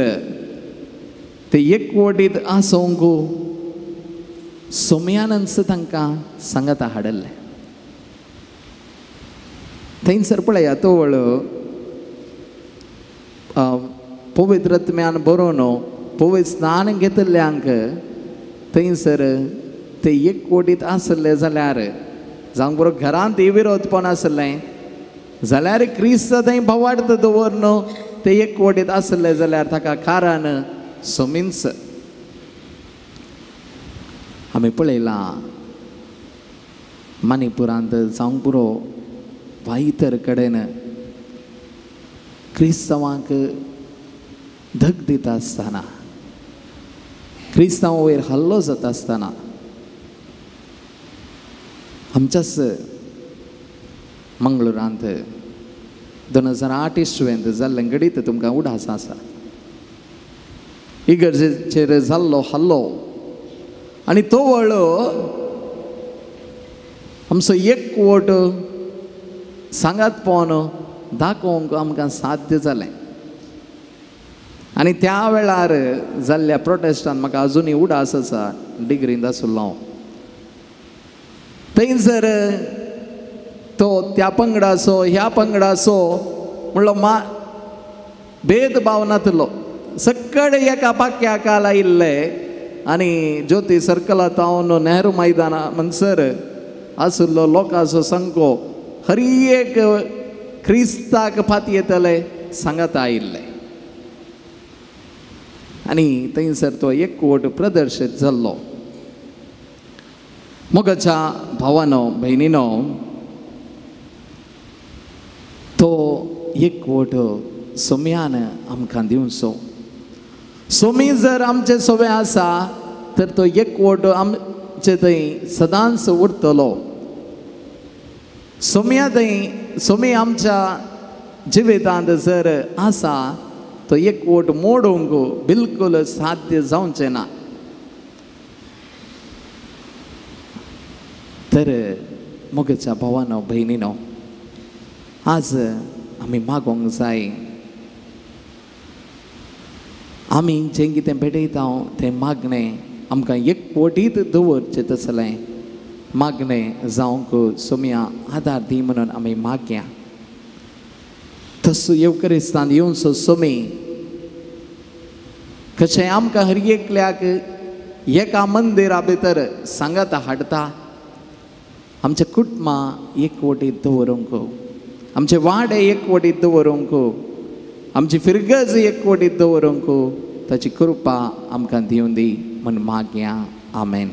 ते एकवटीत आसूंक सोम्यानंच तांकां सांगाता हाडिल्लें. थंयसर पळया तवळ पवित्र आत्म्यान बरोवन पवित्र स्नान घेतिल्ल्यांक थंयसर ते एकवटीत आसले जाल्यार जावंक बरो घरांत विरोधपण आसलें जाल्यार क्रिस्त थंय भावार्थ दवरन ते एकवटीत आसले जाल्यार ताका कारण सोमींच. आमी पळयलां मणिपुरांत जावंक पुरो वा इतर कडेन क्रिस्तांवांक धग दिता आसतना, क्रिस्तांव वयर हल्लो जाता आसतना आमच्याच मंगळुरांत 2008 इसवेंत जाल्लें घडीत तुमकां उडास आसा. इगर्जेचेर जाल्लो हल्लो आनी तो वळो आमचो एकवट सांगात पळोवन दाखोवंक आमकां साध्य जालें. आनी त्या वेळार जाल्ल्या प्रोटेस्टान म्हाका अजुनूय उडास आसा, डिग्रींत आशिल्लो हांव. थंयसर तो त्या पंगडाचो ह्या पंगडाचो म्हणलो मा भेदभाव नातलो, सगळे एका पाक्या काल आयिल्ले आनी ज्योती सर्कला तावन नेहरू मैदाना म्हणसर आशिल्लो लोकांचो संको हर एक क्रिस्ताक फाती येतले सांगात आयिल्ले. आनी थंयसर तो एकवट प्रदर्शीत जाल्लो. मोगाच्या भावानो भयणीनो, तो एकवट सोम्यान आमकां दिवचो. सोमी जर आमचे सोवे आसा तर तो एकवट आमचे थंय सदांच उरतलो. सोम्या थंय सोमी आमच्या जिवितांत जर आसा तो एकवट मोडूंक बिलकुल साध्य जावचें ना. तर मोगाच्या भावानो भयणीनो, आज आमी मागोंक जाय, आमी जें कितें भेटयता तें मागणें आमकां एकवटीत दवरचें तसलें मागणें जावंक सोम्या आदार दी म्हणून आमी मागया. तसो येवकरिस्तान येवचो सोमी कशें आमकां हर एकल्याक एका मंदिरा भितर सांगात हाडटा, आमच्या कुटुंबां एकवटीत दवरूंक, आमचे वाडे एकवटीत दवरूंक, आमची फिरगज एकवटीत दवरूंक ताची कृपा आमकां दिवन दी म्हूण मागया. आमेन.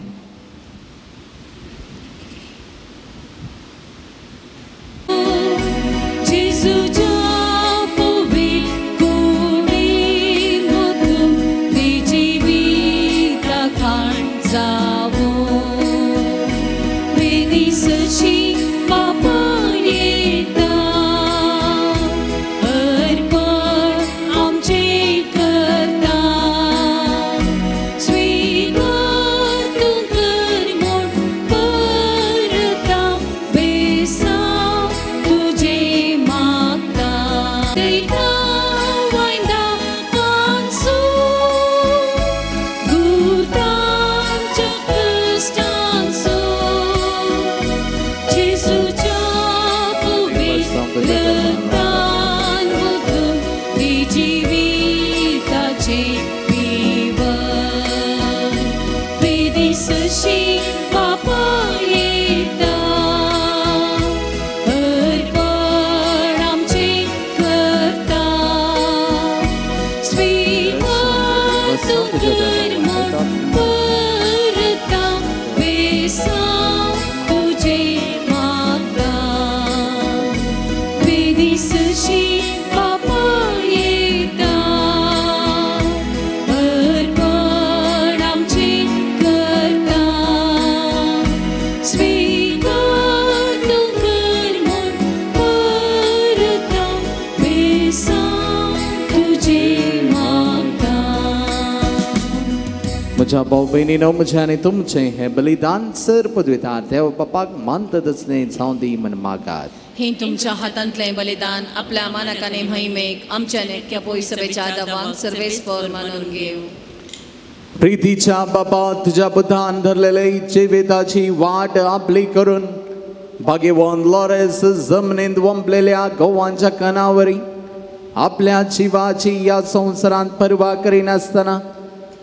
म्हज्या भाव भयणीनो, म्हजें आनी तुमचें हें बलिदान सर पदवितार देव बापाक मानतच न्हय जावं दी म्हण मागात. हे तुमच्या हातांतलें बलिदान आपल्या मानकाने महिमेक आमच्या नेक्या पयसभेच्या दवांक सर्वेस्पर मानून घेव. प्रितीच्या बाबा, तुज्या बुद्धान धरलेले जिविताची वाट आपली करून भाग्यवान लॉरेस जमनींत वंपलेल्या गंवांच्या कणावरी आपल्या जिवाची ह्या संवसारांत पर्वा करिनासतना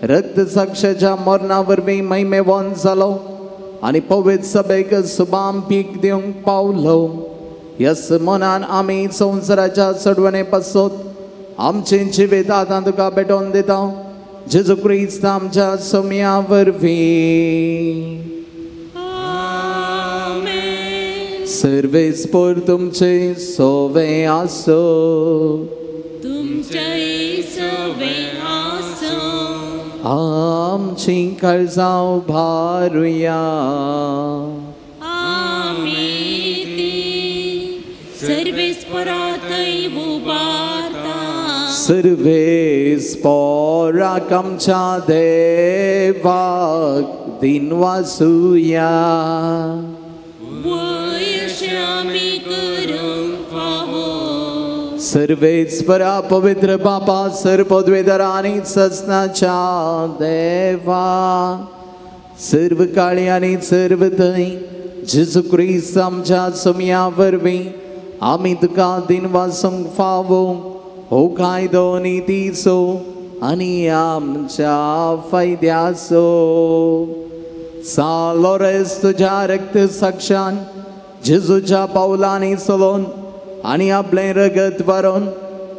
रक्तसाक्षाच्या मरणा वरवीं महिमेवान जालो आनी पवित्र सभेक सुबाम पीक दिवंक पावलो. यस मनान आमी संवसाराच्या चडवणे पासत आमचें जिवीत आतां तुका भेटोवन दिता, जेजू क्रिस्त आमच्या सोम्या वरवीं. सर्वेस्पर तुमचे सोवे आसो. तुमचेय सोवे. आमची काळजां भारुया. आमी ती सर्वेस्परातय उबारता. सर्वेस्पराक आमच्या देवाक दिनवासुया. वयश्यामी करूंक फावो. सर्वेस्परा पवित्र बापा सर पदवेदार आनी सजनाच्या देवा सर्व काळी आनी सर्व थंय जेजू क्रिस्त आमच्या सुमया वरवीं आमी तुका दिनवासूंक फावो हो कायदो नितीचो आनी आमच्या फायद्याचो. सान लॉरेन्स तुज्या रक्त साक्षान जेजूच्या पावलांनी चलोवन आनी आपलें रगत वारोवन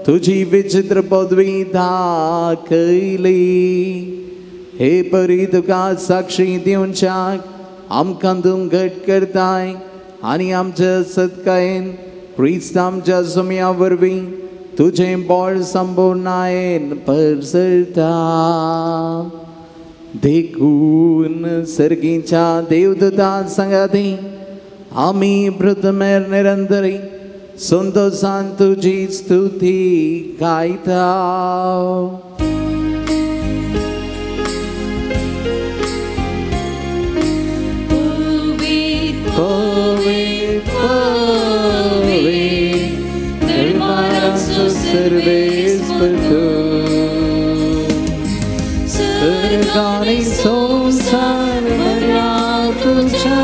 तुजी विचित्र पदवी दाखयली. हे परी तुका साक्षी दिवच्याक आमकां तूं घट करताय आनी आमच्या सत्कायेन क्रिस्त आमच्या सुमया वरवीं तुजें बळ संपूर्णायेन परजळटा. देखून सर्गीच्या देवदूतां सांगाती आमी प्रथमेर निरंतरी संतोषान तुजी स्तुती गायता. पवित्र पवित्र दरबाराचो सर्वेस्पर स्वर्गानी संसार भरला तुझ्या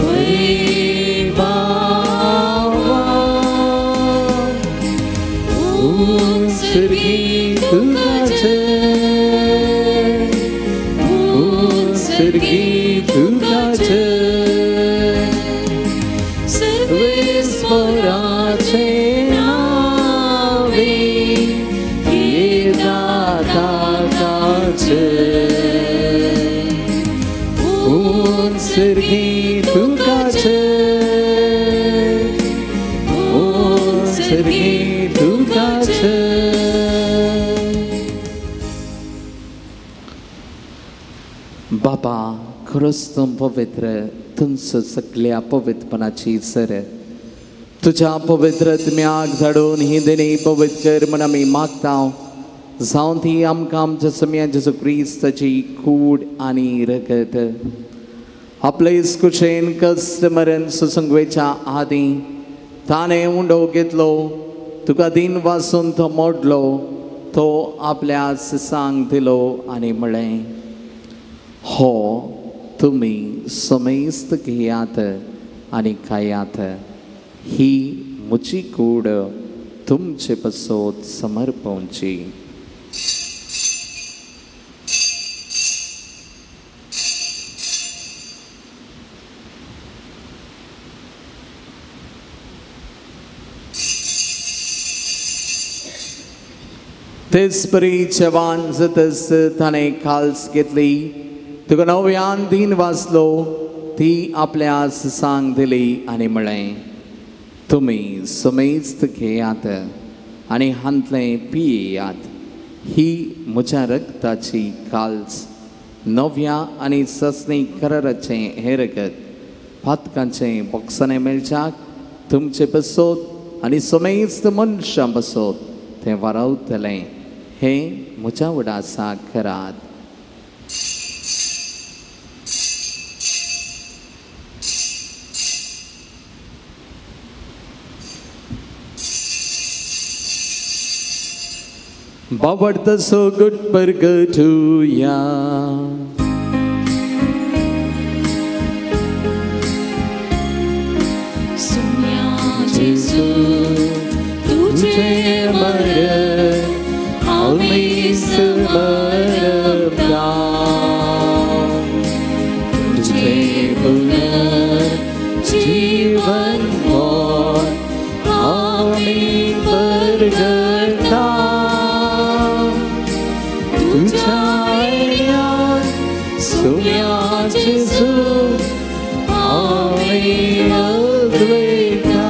वैभवान. उत्सर्गी तुका जय, उत्सर्गी तुका जय, सर्वेस्पराचे नावे येता ताकाचे. उत्सर्गी तुका जय, उत्सर्गी तुका जय. बाबा खरोच तूं पवित्र, तुमचो सगल्या पवित्रपणाची सर तुज्या पवित्र आत्म्याक धाडून ही देणी पवित्र कर म्हण आमी मागता. जावं ती आमकां आमच्या सम्या जेजू क्रिस्ताची कूड आनी रगत. आपले कुशेन कश्ट मरण सुसंगवेच्या आदीं ताणें उंडो घेतलो, तुका दिन वासून तो मोडलो, तो आपल्या सिसांक दिलो आनी म्हळें, हो तुमी समेस्त घेयात आनी खायात, ही म्हजी कूड तुमचे पासत समर्पवची. तेच परी जेवण जातच ताणें काल्स घेतली, तुका नव्यान दिन वाचलो, ती आपल्या सिसांक दिली आनी म्हळें, तुमी समेस्त घेयात आनी हांतलें पियेयात, ही म्हज्या रगताची काल्स, नव्या आनी ससनी कराराचें हें रगत पातकांचें बोक्साणें मेळच्याक तुमचे बसोत आनी समेस्त मनशां बसोत तें वारावतलें. हें म्हज्या वडासा करात. बावडतसो गुट परगटुया. सुम्या जेजू तुझे मरण आमी समर्पता, तुझे पुनर्जीवन मोर आमी परगटता. तुझ्या सुम्या जेजू आमी अद्वैता.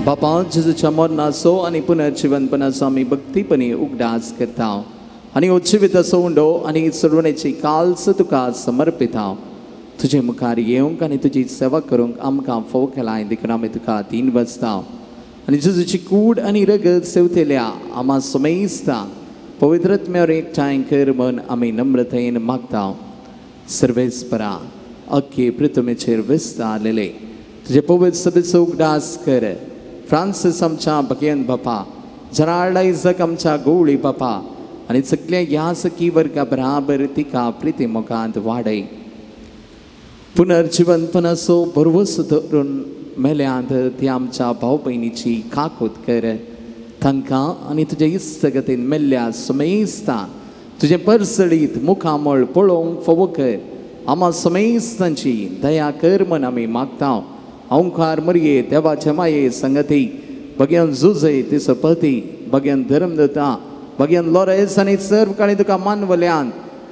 बापा जेजूच्या मरणाचो आनी पुनर्जिवनपणाचो आमी भक्तीपणी उगडास करता आनी हो जिविताचो उंडो आनी सोडवणेची काल्स तुका समर्पिता. तुजे मुखार येवंक आनी तुजी सेवा करूंक आमकां फोव केलाय देखून आमी तुका तीन बसता. आनी जेजूची कूड आनी रगत सेवतेल्या आमा समेस्ता पवित्रत्म्यावर एकठांय कर म्हूण आमी नम्रतेन मागता. सर्वेस्परा अख्खे पृथ्वीचेर विस्तारलेले तुजे पवित्र सभेचो उगडास कर. फ्रांसीस आमच्या भगयन बापा, जराल्ड आयजक आमच्या गवळी बापा आनी सगल्या ह्या सखी वर्गा बराबर तिका प्रिती मोगांत वाडय. पुनर्जिवनपणाचो भरवसो धरून मेल्यांत ती आमच्या भाव भयणीची काकूत कर. तांकां आनी तुज्या इस्तगतीन मेल्ल्या समेस्ता तुजें परसळीत मुखामळ पळोवंक फावो कर. आमा समेस्तांची दया कर म्हूण आमी मागता. ओंकार मरये देवाचे माये संगती भग्यान जुजय तिचो पती भग्यान धर्मदता भग्यान लोरेस आनी सर्व काळी तुका मानवल्यान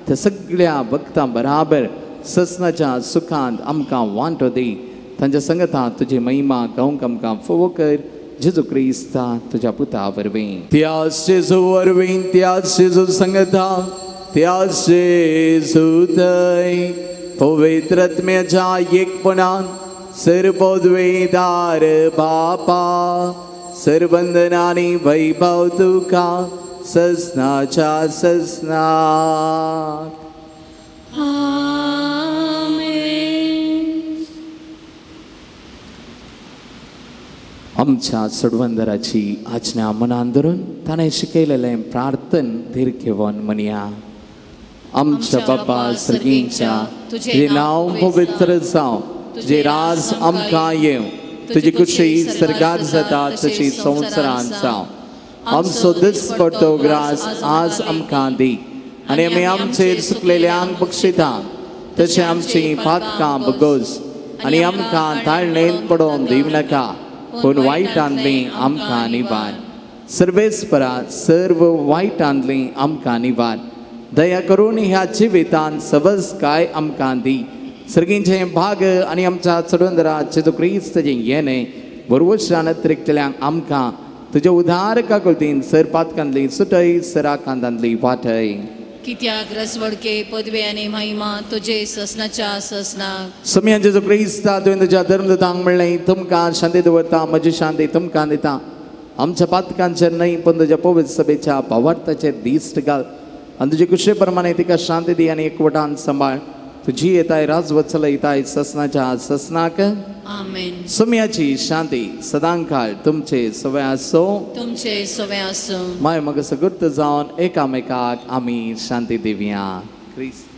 त्या सगळ्या भक्तां बराबर ससनाच्या सुखांत आमकां वांटो दी. तांच्या संगता तुजी महिमा गावंक आमकां फावो कर. जेजू क्रिस्ता तुज्या पुता वरवीं. त्याच जेजू वरवीं, त्याच जेजू संगता, त्याच जेजू थंय पवित्रत्म्याच्या एकपणान सर्वोद्वेदार बापा सर्वंदनानी वैभव तुका ससनाच्या ससनात. आमच्या सोडवंदराची आज्ञा मनान धरून ताणें शिकयलेलें प्रार्थन धीर घेवन म्हणया. आमच्या बापा सर्गींच्या, तुजें नांव पवित्र जावं, तुजें राज आमकां येवं, तुजी खुशी सर्गार जाता तशी संवसारांत जावं. आमचो दिसपडतो ग्रास आज आमकां दी आनी आमी आमचेर चुकलेल्यांक बक्षिता तशें आमचीं पातकां बगोस आनी आमकां ताळणेंत पडोवन दिवं नाका, पूण वायटांतली आमकां निवार. सर्वेस्परा सर्व वायटांतली आमकां निवार. दया करून ह्या जिवितांत सवसकाय आमकां दी. सर्गींचें भाग आनी आमच्या चडवंदरा जेजू क्रिस्ताचें येणें बरवशान अतिरिक्तल्यांक आमकां तुज्या उदार काकुळतीन सर पातकांतली सुटय, सराकांतांतली वाटय. कित्याक रसवडके पदवे आनी महिमा तुजे ससनाच्या ससनाक. समियान जेजू क्रिस्ता तुवें तुज्या धर्मदूतांक म्हणलें, तुमकां शांती दवरता, म्हजी शांती तुमकां दिता. आमच्या पातकांचेर न्हय पूण तुज्या पवित्र सभेच्या भावार्थाचेर दिश्ट घाल आनी तुजे कुशे प्रमाणे तिका शांती दी आनी एकवटान सांबाळ. तुजी येताय राजवत चलयताय ससनाच्या ससनाक. आमेन. सुम्याची शांती सदांकाळ तुमचे सवय आसो, तुमचे सवय आसो. माय मग सगुर्त जावन एकामेकाक आमी शांती दिवया. क्रिस्त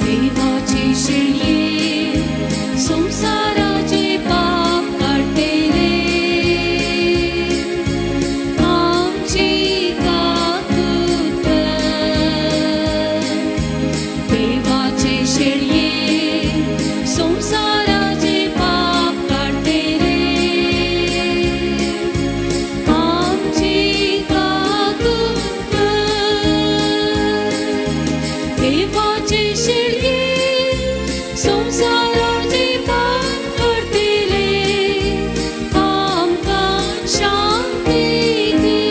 देवाची शेळये संसाराचे पाप काडटेले, आमची काकूत कर. देवाचे शेळये संसाराचे पाप काडटेले, आमची काकूत कर. देवाचे शेळये संसाराचे पाप काडटेले, आमकां शांती दी.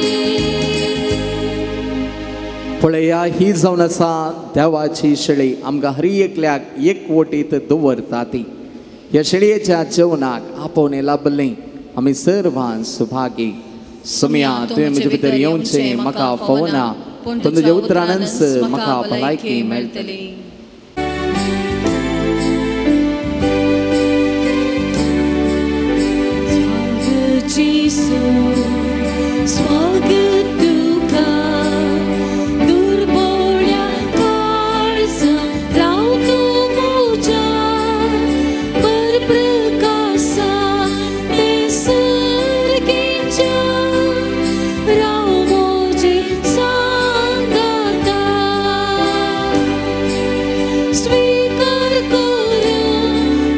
पळया ही जावन आसा देवाची शेळी, आमकां हर एकल्याक एकवटीत दवरता ती. ह्या शेळयेच्या जेवणाक आपोवणें लाभलें आमी सर्वान सुभागी. सुम्या तुवें म्हजे भितर येवचें म्हाका फावना, पूण तुज्या उतरानच म्हाका भलायकी मेळटली. स्वागत जेजू, स्वागत तुका, दुर्बोळ्या काळजां राव तूं म्हज्या, परप्रकासा ते सर्गीच्या, राव म्हजे सांगाता. स्वीकार कर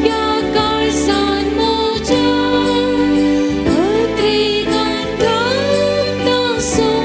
ह्या काळजान म्हज्या, अत्रेगान रावता.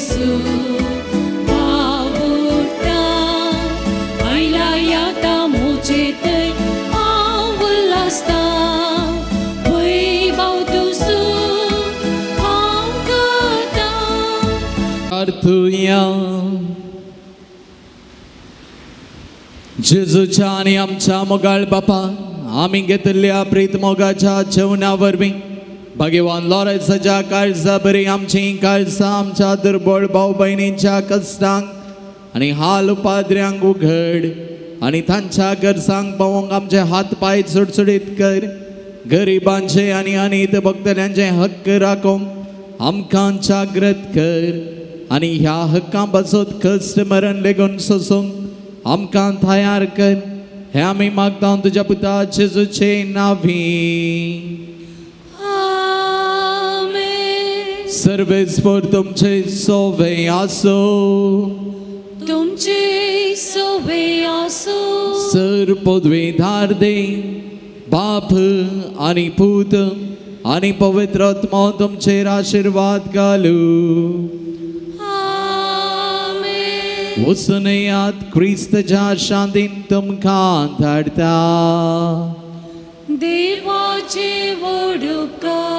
जेसू वावुरता आयला याता म्हजे थंय हांव उल्हासता वैभव तुजो हांव करता. प्रार्थुया. जेजूच्या आनी आमच्या मोगाळ बापा, आमी घेतिल्ल्या प्रीत मोगाच्या जेवणा वरवीं भगवान लॉरेन्साच्या काळजा बरी आमची काळजां आमच्या दुर्बळ भाव भयणींच्या कश्टांक आनी हाल उपाद्र्यांक उघड आनी तांच्या गरजांक पावोवंक आमचे हात पांय चुडचुडीत कर. गरिबांचे आनी अनीत भोगतल्यांचे हक्क राखूंक आमकां जागृत कर आनी ह्या हक्कां पासत कश्ट मरण लेगून सोसूंक आमकां तयार कर. हे आमी मागता तुज्या पुता जेजूचे नांवी. आमेन. सर्वेस्पर तुमचे सोवे आसो. तुमचे सोवे आसो. सर पदवीधार दे बाप आनी पूत आनी पवित्र आत्मो तुमचेर आशिर्वाद घालू. आमेन. वचून क्रिस्तच्या शांतीन तुमकां धाडटा. देवाचे व्हड उपकार.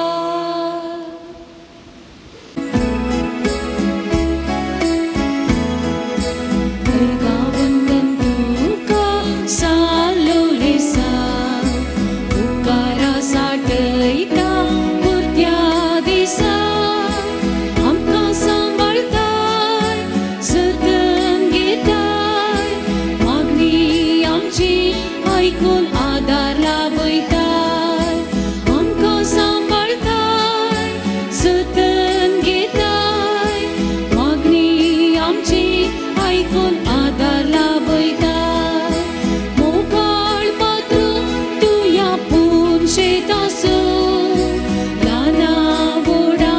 वंदन तुका सालो रे सा उपकारा साठयता पुरत्या दिसा आमकां सांबाळताय सतन घेताय मागणी आमची आयकून आदार लाभयताय आमकां सांबाळताय सतन घेताय मागणी आमची आयकून आदार लाभयताय. मोगाळ पात्र तूं ह्या पुनशेतासो ल्हाना व्हडा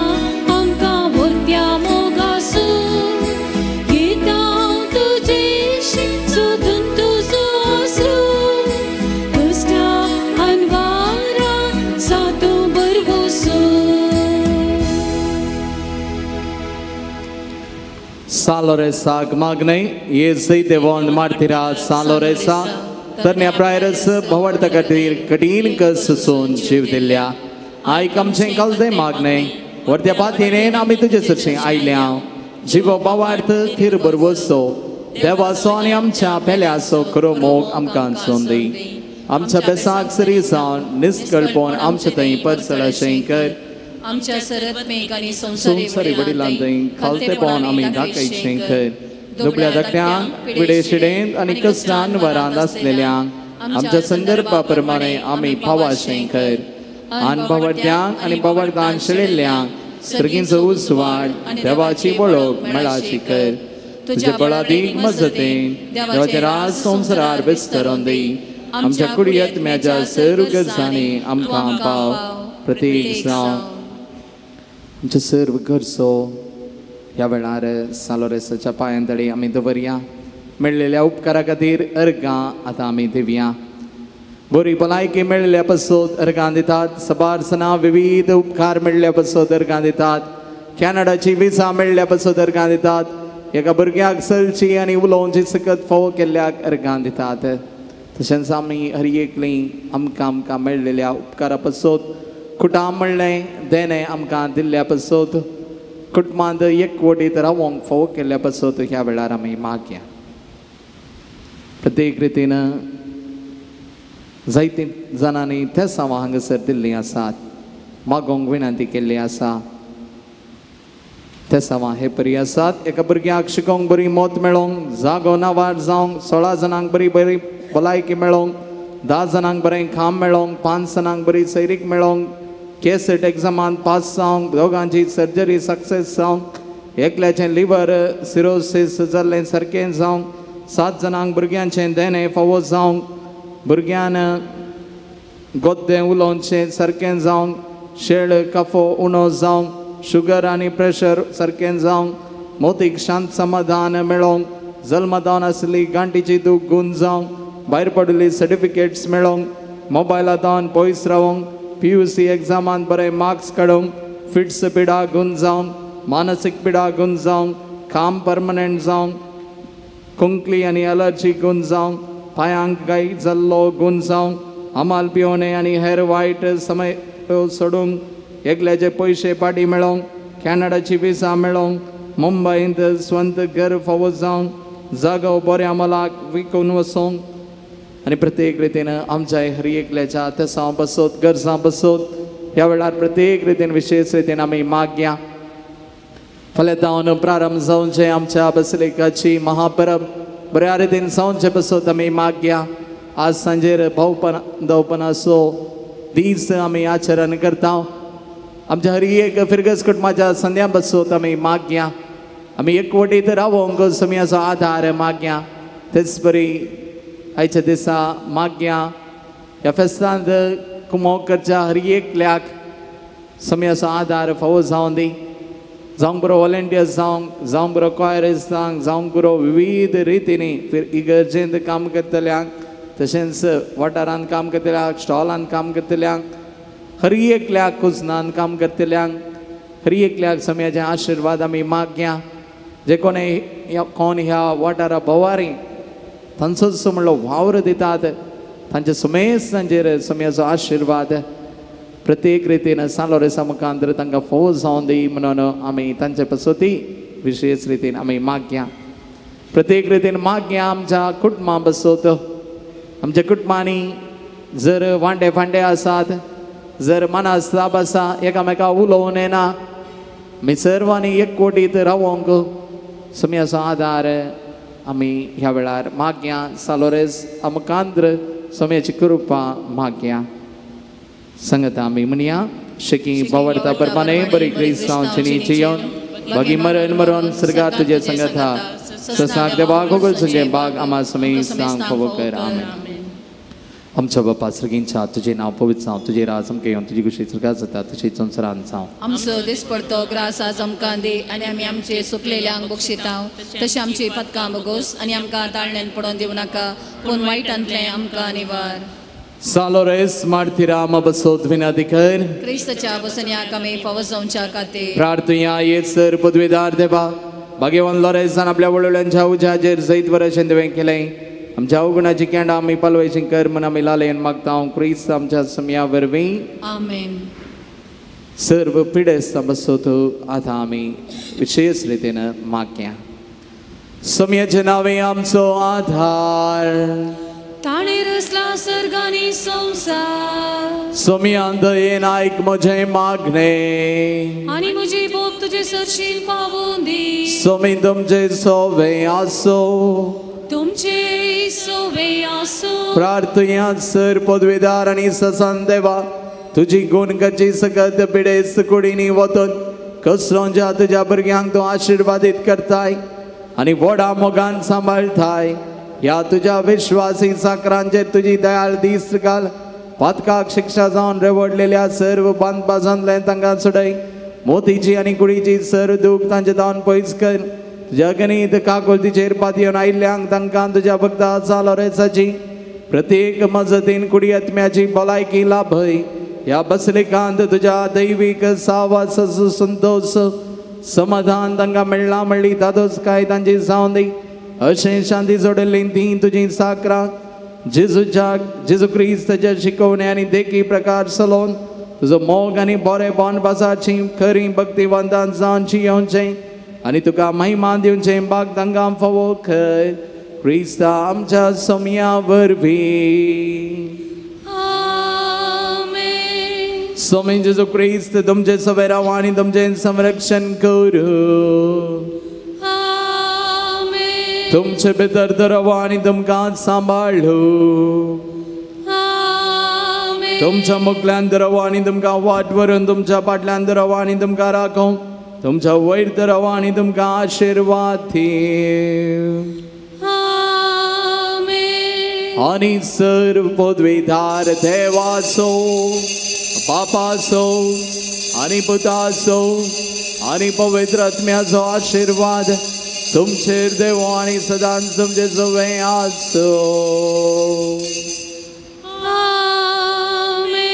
आमकां व्हरत्या मोगासो घेता तुजेशी सोदून तुजो आसरो कश्टा अनवारा सातू बरवसो. सालोरेसाक मागणे येसय देवोन मार्तिरा सालोरेसा तरण्या प्रायरस भवडता खातीर कठीण कस सोसून जीव दिल्ल्या आयक आमचें कलतें मागणे वरत्या पातीनेन आमी तुजे सरशीं आयल्या. जिवो बावार्थ थीर बरवसो देवाचो आनी आमच्या पेल्याचो खरो मोग आमकां सोंदी. आमच्या बेसाक सरी जावन निस्कळपण आमचे थंय परसळ अशें कर. आमच्या सरत्मेक आनी संवसारी वडिलां खालतेपण आमी दाखयचें कर. दुबळ्या धाकट्यांक पिडेशिडेंत आनी कश्टान वरांत आसलेल्यांक आमच्या संदर्भा प्रमाणे आमी पावाशें कर. आनी बावड्यांक आनी बावड्यान शेळिल्ल्यांक सर्गींचो उजवाड देवाची वळख मेळाची कर. तुज्या बळादीक मजतीन देवाचें राज संवसारार विस्तरून दी. आमच्या कुडयत म्याच्या सर्व गरजांनी आमकां पाव. प्रतीक जावं आमच्या सर्व गरजो ह्या वेळार सालोरेसाच्या पांयांतडी आमी दवरया. मेळिल्ल्या उपकारा खातीर अर्गां आतां आमी दिवया. बरी भलायकी मेळिल्ल्या पासत अर्गां दितात. सबार सणां विविध उपकार मेळिल्ल्या पासत अर्गां दितात. कॅनडाची विजा मेळिल्ल्या पासत अर्गां दितात. एका भुरग्याक चलची आनी उलोवची सकत फावो केल्ल्याक अर्गां दितात. तशेंच आमी हर एकली आमकां आमकां मेळिल्ल्या उपकारा पासत कुटां म्हणलें देणें आमकां दिल्ल्या पासत कुटुंबांत एकवटीत रावोंक फावो केल्ल्या पासत ह्या वेळार आमी मागया. प्रत्येक रितीन जायते जाणांनी तेसांवां हांगासर दिल्लीं आसात, मागोवंक विनंती केल्ली आसा. तेसांवां हे परी आसात. एका भुरग्याक शिकोवंक बरी मत मेळोंक, जागो नावार जावंक, 16 जाणांक बरी बरी भलायकी मेळोंक, 10 जाणांक बरें काम मेळोंक, 5 जाणांक बरी सैरीक मेळोंक, केसेट एग्जामांत पास जावंक, दोगांची सर्जरी सक्सेस जावंक, एकल्याचें लिवर सिरोसीस जाल्लें सारकें जावंक, 7 जाणांक भुरग्यांचें देणें फावो जावंक, भुरग्यान गोद्दें उलोवचें सारकें जावंक, शेळ काफो उणो जावंक, शुगर आनी प्रेशर सारकें जावंक, मोतीक शांत समाधान मेळोंक, जल्मदान आसली गांठीची दूख गूण जावंक, भायर पडिल्ली सर्टिफिकेट्स मेळोंक, मोबायलांत पयस रावोंक, PUC एग्जामांत बरे मार्क्स काडूंक, फिट्स पिडा गूण जावंक, मानसीक पिडा गुण जावंक, काम परमनंट जावंक, कुंकली आनी अलर्जी गुण जावंक, पांयांक गाय जाल्लो गुण जावंक, अमाल पिवणे आनी हेर वायट समय सोडूंक, एकल्याचे पयशे पाटी मेळोवंक, कॅनडाची विसा मेळोवंक, मुंबयंत स्वंत घर फावो जावंक, जागो बऱ्या मोलाक विकून वचोंक आनी प्रत्येक रितीन आमच्या हर एकल्याच्या तेसां बसोत गरजां बसोत ह्या वेळार प्रत्येक रितीन विशेश रितीन आमी मागया. फाल्यां जावन प्रारंभ जावचें आमच्या बसलेकाची महापरब बऱ्या रितीन जावचें बसोत आमी मागया. आज सांजेर भावपण दवपणाचो दीस आमी आचरण करता. आमच्या हर एक फिरगस कुटुंबाच्या संध्या बसोत आमी मागया. आमी एकवटीत रावोंक समयाचो आदार मागया. तेच परी आयच्या दिसा मागया ह्या फेस्तांत कुमोक करच्या हर एकल्याक समयाचो आदार फावो जावन दी. जावंक बरो वॉलंटियर्स जावंक, जावंक बरो कॉयरस जावंक, जावंक बरो विविध रितींनी इगर्जेंत काम करतल्यांक, तशेंच वाठारांत काम करतल्यांक, स्टॉलांत काम करतल्यांक, हर एकल्याक कुजनान काम करतल्यांक, हर एकल्याक समयाचे आशिर्वाद आमी मागया. जे कोण कोण ह्या वाठारा भोवारी तांचोच म्हणलो वावर दितात तांचे सुमेस तांचेर समयाचो आशिर्वाद प्रत्येक रितीन सालोरेसा मुखांतर तांकां फोव जावन दी म्हणून आमी तांचे पसोती विशेश रितीन आमी मागया. प्रत्येक रितीन मागया आमच्या कुटुंबा बसोत. आमच्या कुटुंबांनी जर वांडे फांडे आसात, जर मनास्ताप आसा, एकामेका उलोवन येना, आमी सर्वांनी एकवटीत रावोंक समयाचो आदार आमी ह्या वेळार मागया. सालोरेस मुखांतर समयाची कृपा मागया. संगता आमी म्हणया शेकी बावडता परमाने बरी क्रिस्तांवची जियोन बागी मरण मरण सर्गात तुझे संगता ससाक देवा गोगल संगे बाग आमा समय सांग फावो कर. आमेन. आमच्या बापा सर्गींच्या तुझे नांव पवित्र जावं, तुझे राज आमकां येवन, तुजी खुशी सर्गात जाता तशी संवसारांत जावं. आमचो दिसपडतो ग्रास आज आमकां दी आनी आमी आमचे सुकलेल्यांक बक्षितांव तशें आमची पदकां बगोस आनी आमकां ताळण्यान पडोवन दिवं नाका पूण वायटांतलें आमकां निवार. सालोरेस मार्थिराम बसोत विनंती कर क्रिस्ताच्या बसन्याक आमी फावो जावच्या खातीर प्रार्थुया. येत सर पदवीदार देवा भाग्यवान लोरेसान आपल्या वडवड्यांच्या उज्याचेर जैत वरशें तुवें केलें. आमच्या अवगुणाची केंडां आमी पालवयची कर म्हूण आमी लालयन मागता. क्रिस्त आमच्या समया वरवीं. आमेन. सर्व पिडेस्तां बसोत आतां आमी विशेश रितीन मागया. समयाचे नांवे आमचो आधार ताणें रचला सर्ग आनी संवसार. सोमयान दयेन आयक म्हजें मागणें आनी म्हजी बोब तुजे सरशीन पावूं दी. सोमी तुमचें सोवे आसो, तुमचे सोवे आसो. प्रार्थया सर पदवीदार आनी ससान देवा तुजी गुणकाची सकत पिडेस्त कुडींनी वतून कसलोंच्या तुज्या भुरग्यांक तूं आशिर्वादीत करताय आनी व्हडा मोगान सांबाळटाय. ह्या तुज्या विश्वासी साकरांचेर तुजी दयाळ दीस घाल. पातकाक शिक्षा जावन रेवडलेल्या सर्व बांदपासांतल्यान तांकां सोडय. मोतीची आनी कुडीची सर्व दूख तांचे जावन पयस कर. तुज्या गणीत काकुळतीचेर पातयेवन आयिल्ल्यांक तांकां तुज्या भक्ता सालोरेसाची प्रत्येक मजतीन कुडी आत्म्याची भलायकी लाभय. ह्या बसलिकांत तुज्या दैवीक सावास संतोश समाधान तांकां मेळ्ळां म्हणली तातोच काय तांची जावन दी. अशें शांती जोडिल्ली ती तुजी साकरां जेजूच्या जेजू क्रिस्ताच्या शिकवणे आनी देखी प्रकार चलोवन तुजो मोग आनी बरेपण पासाची खरी भक्तिवंतान जावन जियोवचें आनी तुका महिमा दिवचें बाग तांकां फावो कर. क्रिस्ता आमच्या समया वरवीं. स्वामी जेजू क्रिस्त तुमचे सवे राव आनी तुमचें संरक्षण करूं. तुमचे भितर दरवा आनी तुमकां सांबाळू. तुमच्या मुखल्यान दरवा आनी तुमकां वाट व्हरून, तुमच्या फाटल्यान दरवा आनी तुमकां राखूं, तुमच्या वयर दरवा आनी तुमकां आशिर्वाद दीवं. आनी सर्व पदवीधार देवाचो बापाचो आनी पुताचो आनी पवित्र आत्म्याचो आशिर्वाद तुमचेर देव आनी सदांच तुमचे सवे आसो. आमेन.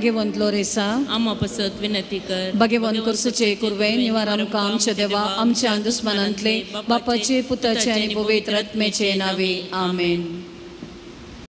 भाग्यवंत लोरेसा, आमा पसत विनंती कर। भाग्यवंत कुर्सुचे कुर्वे निवार आमकां आमच्या देवा आमच्या दुस्मनांतले बापाचे पुताचे आनी पवित्र आत्म्याचे नावे आमेन।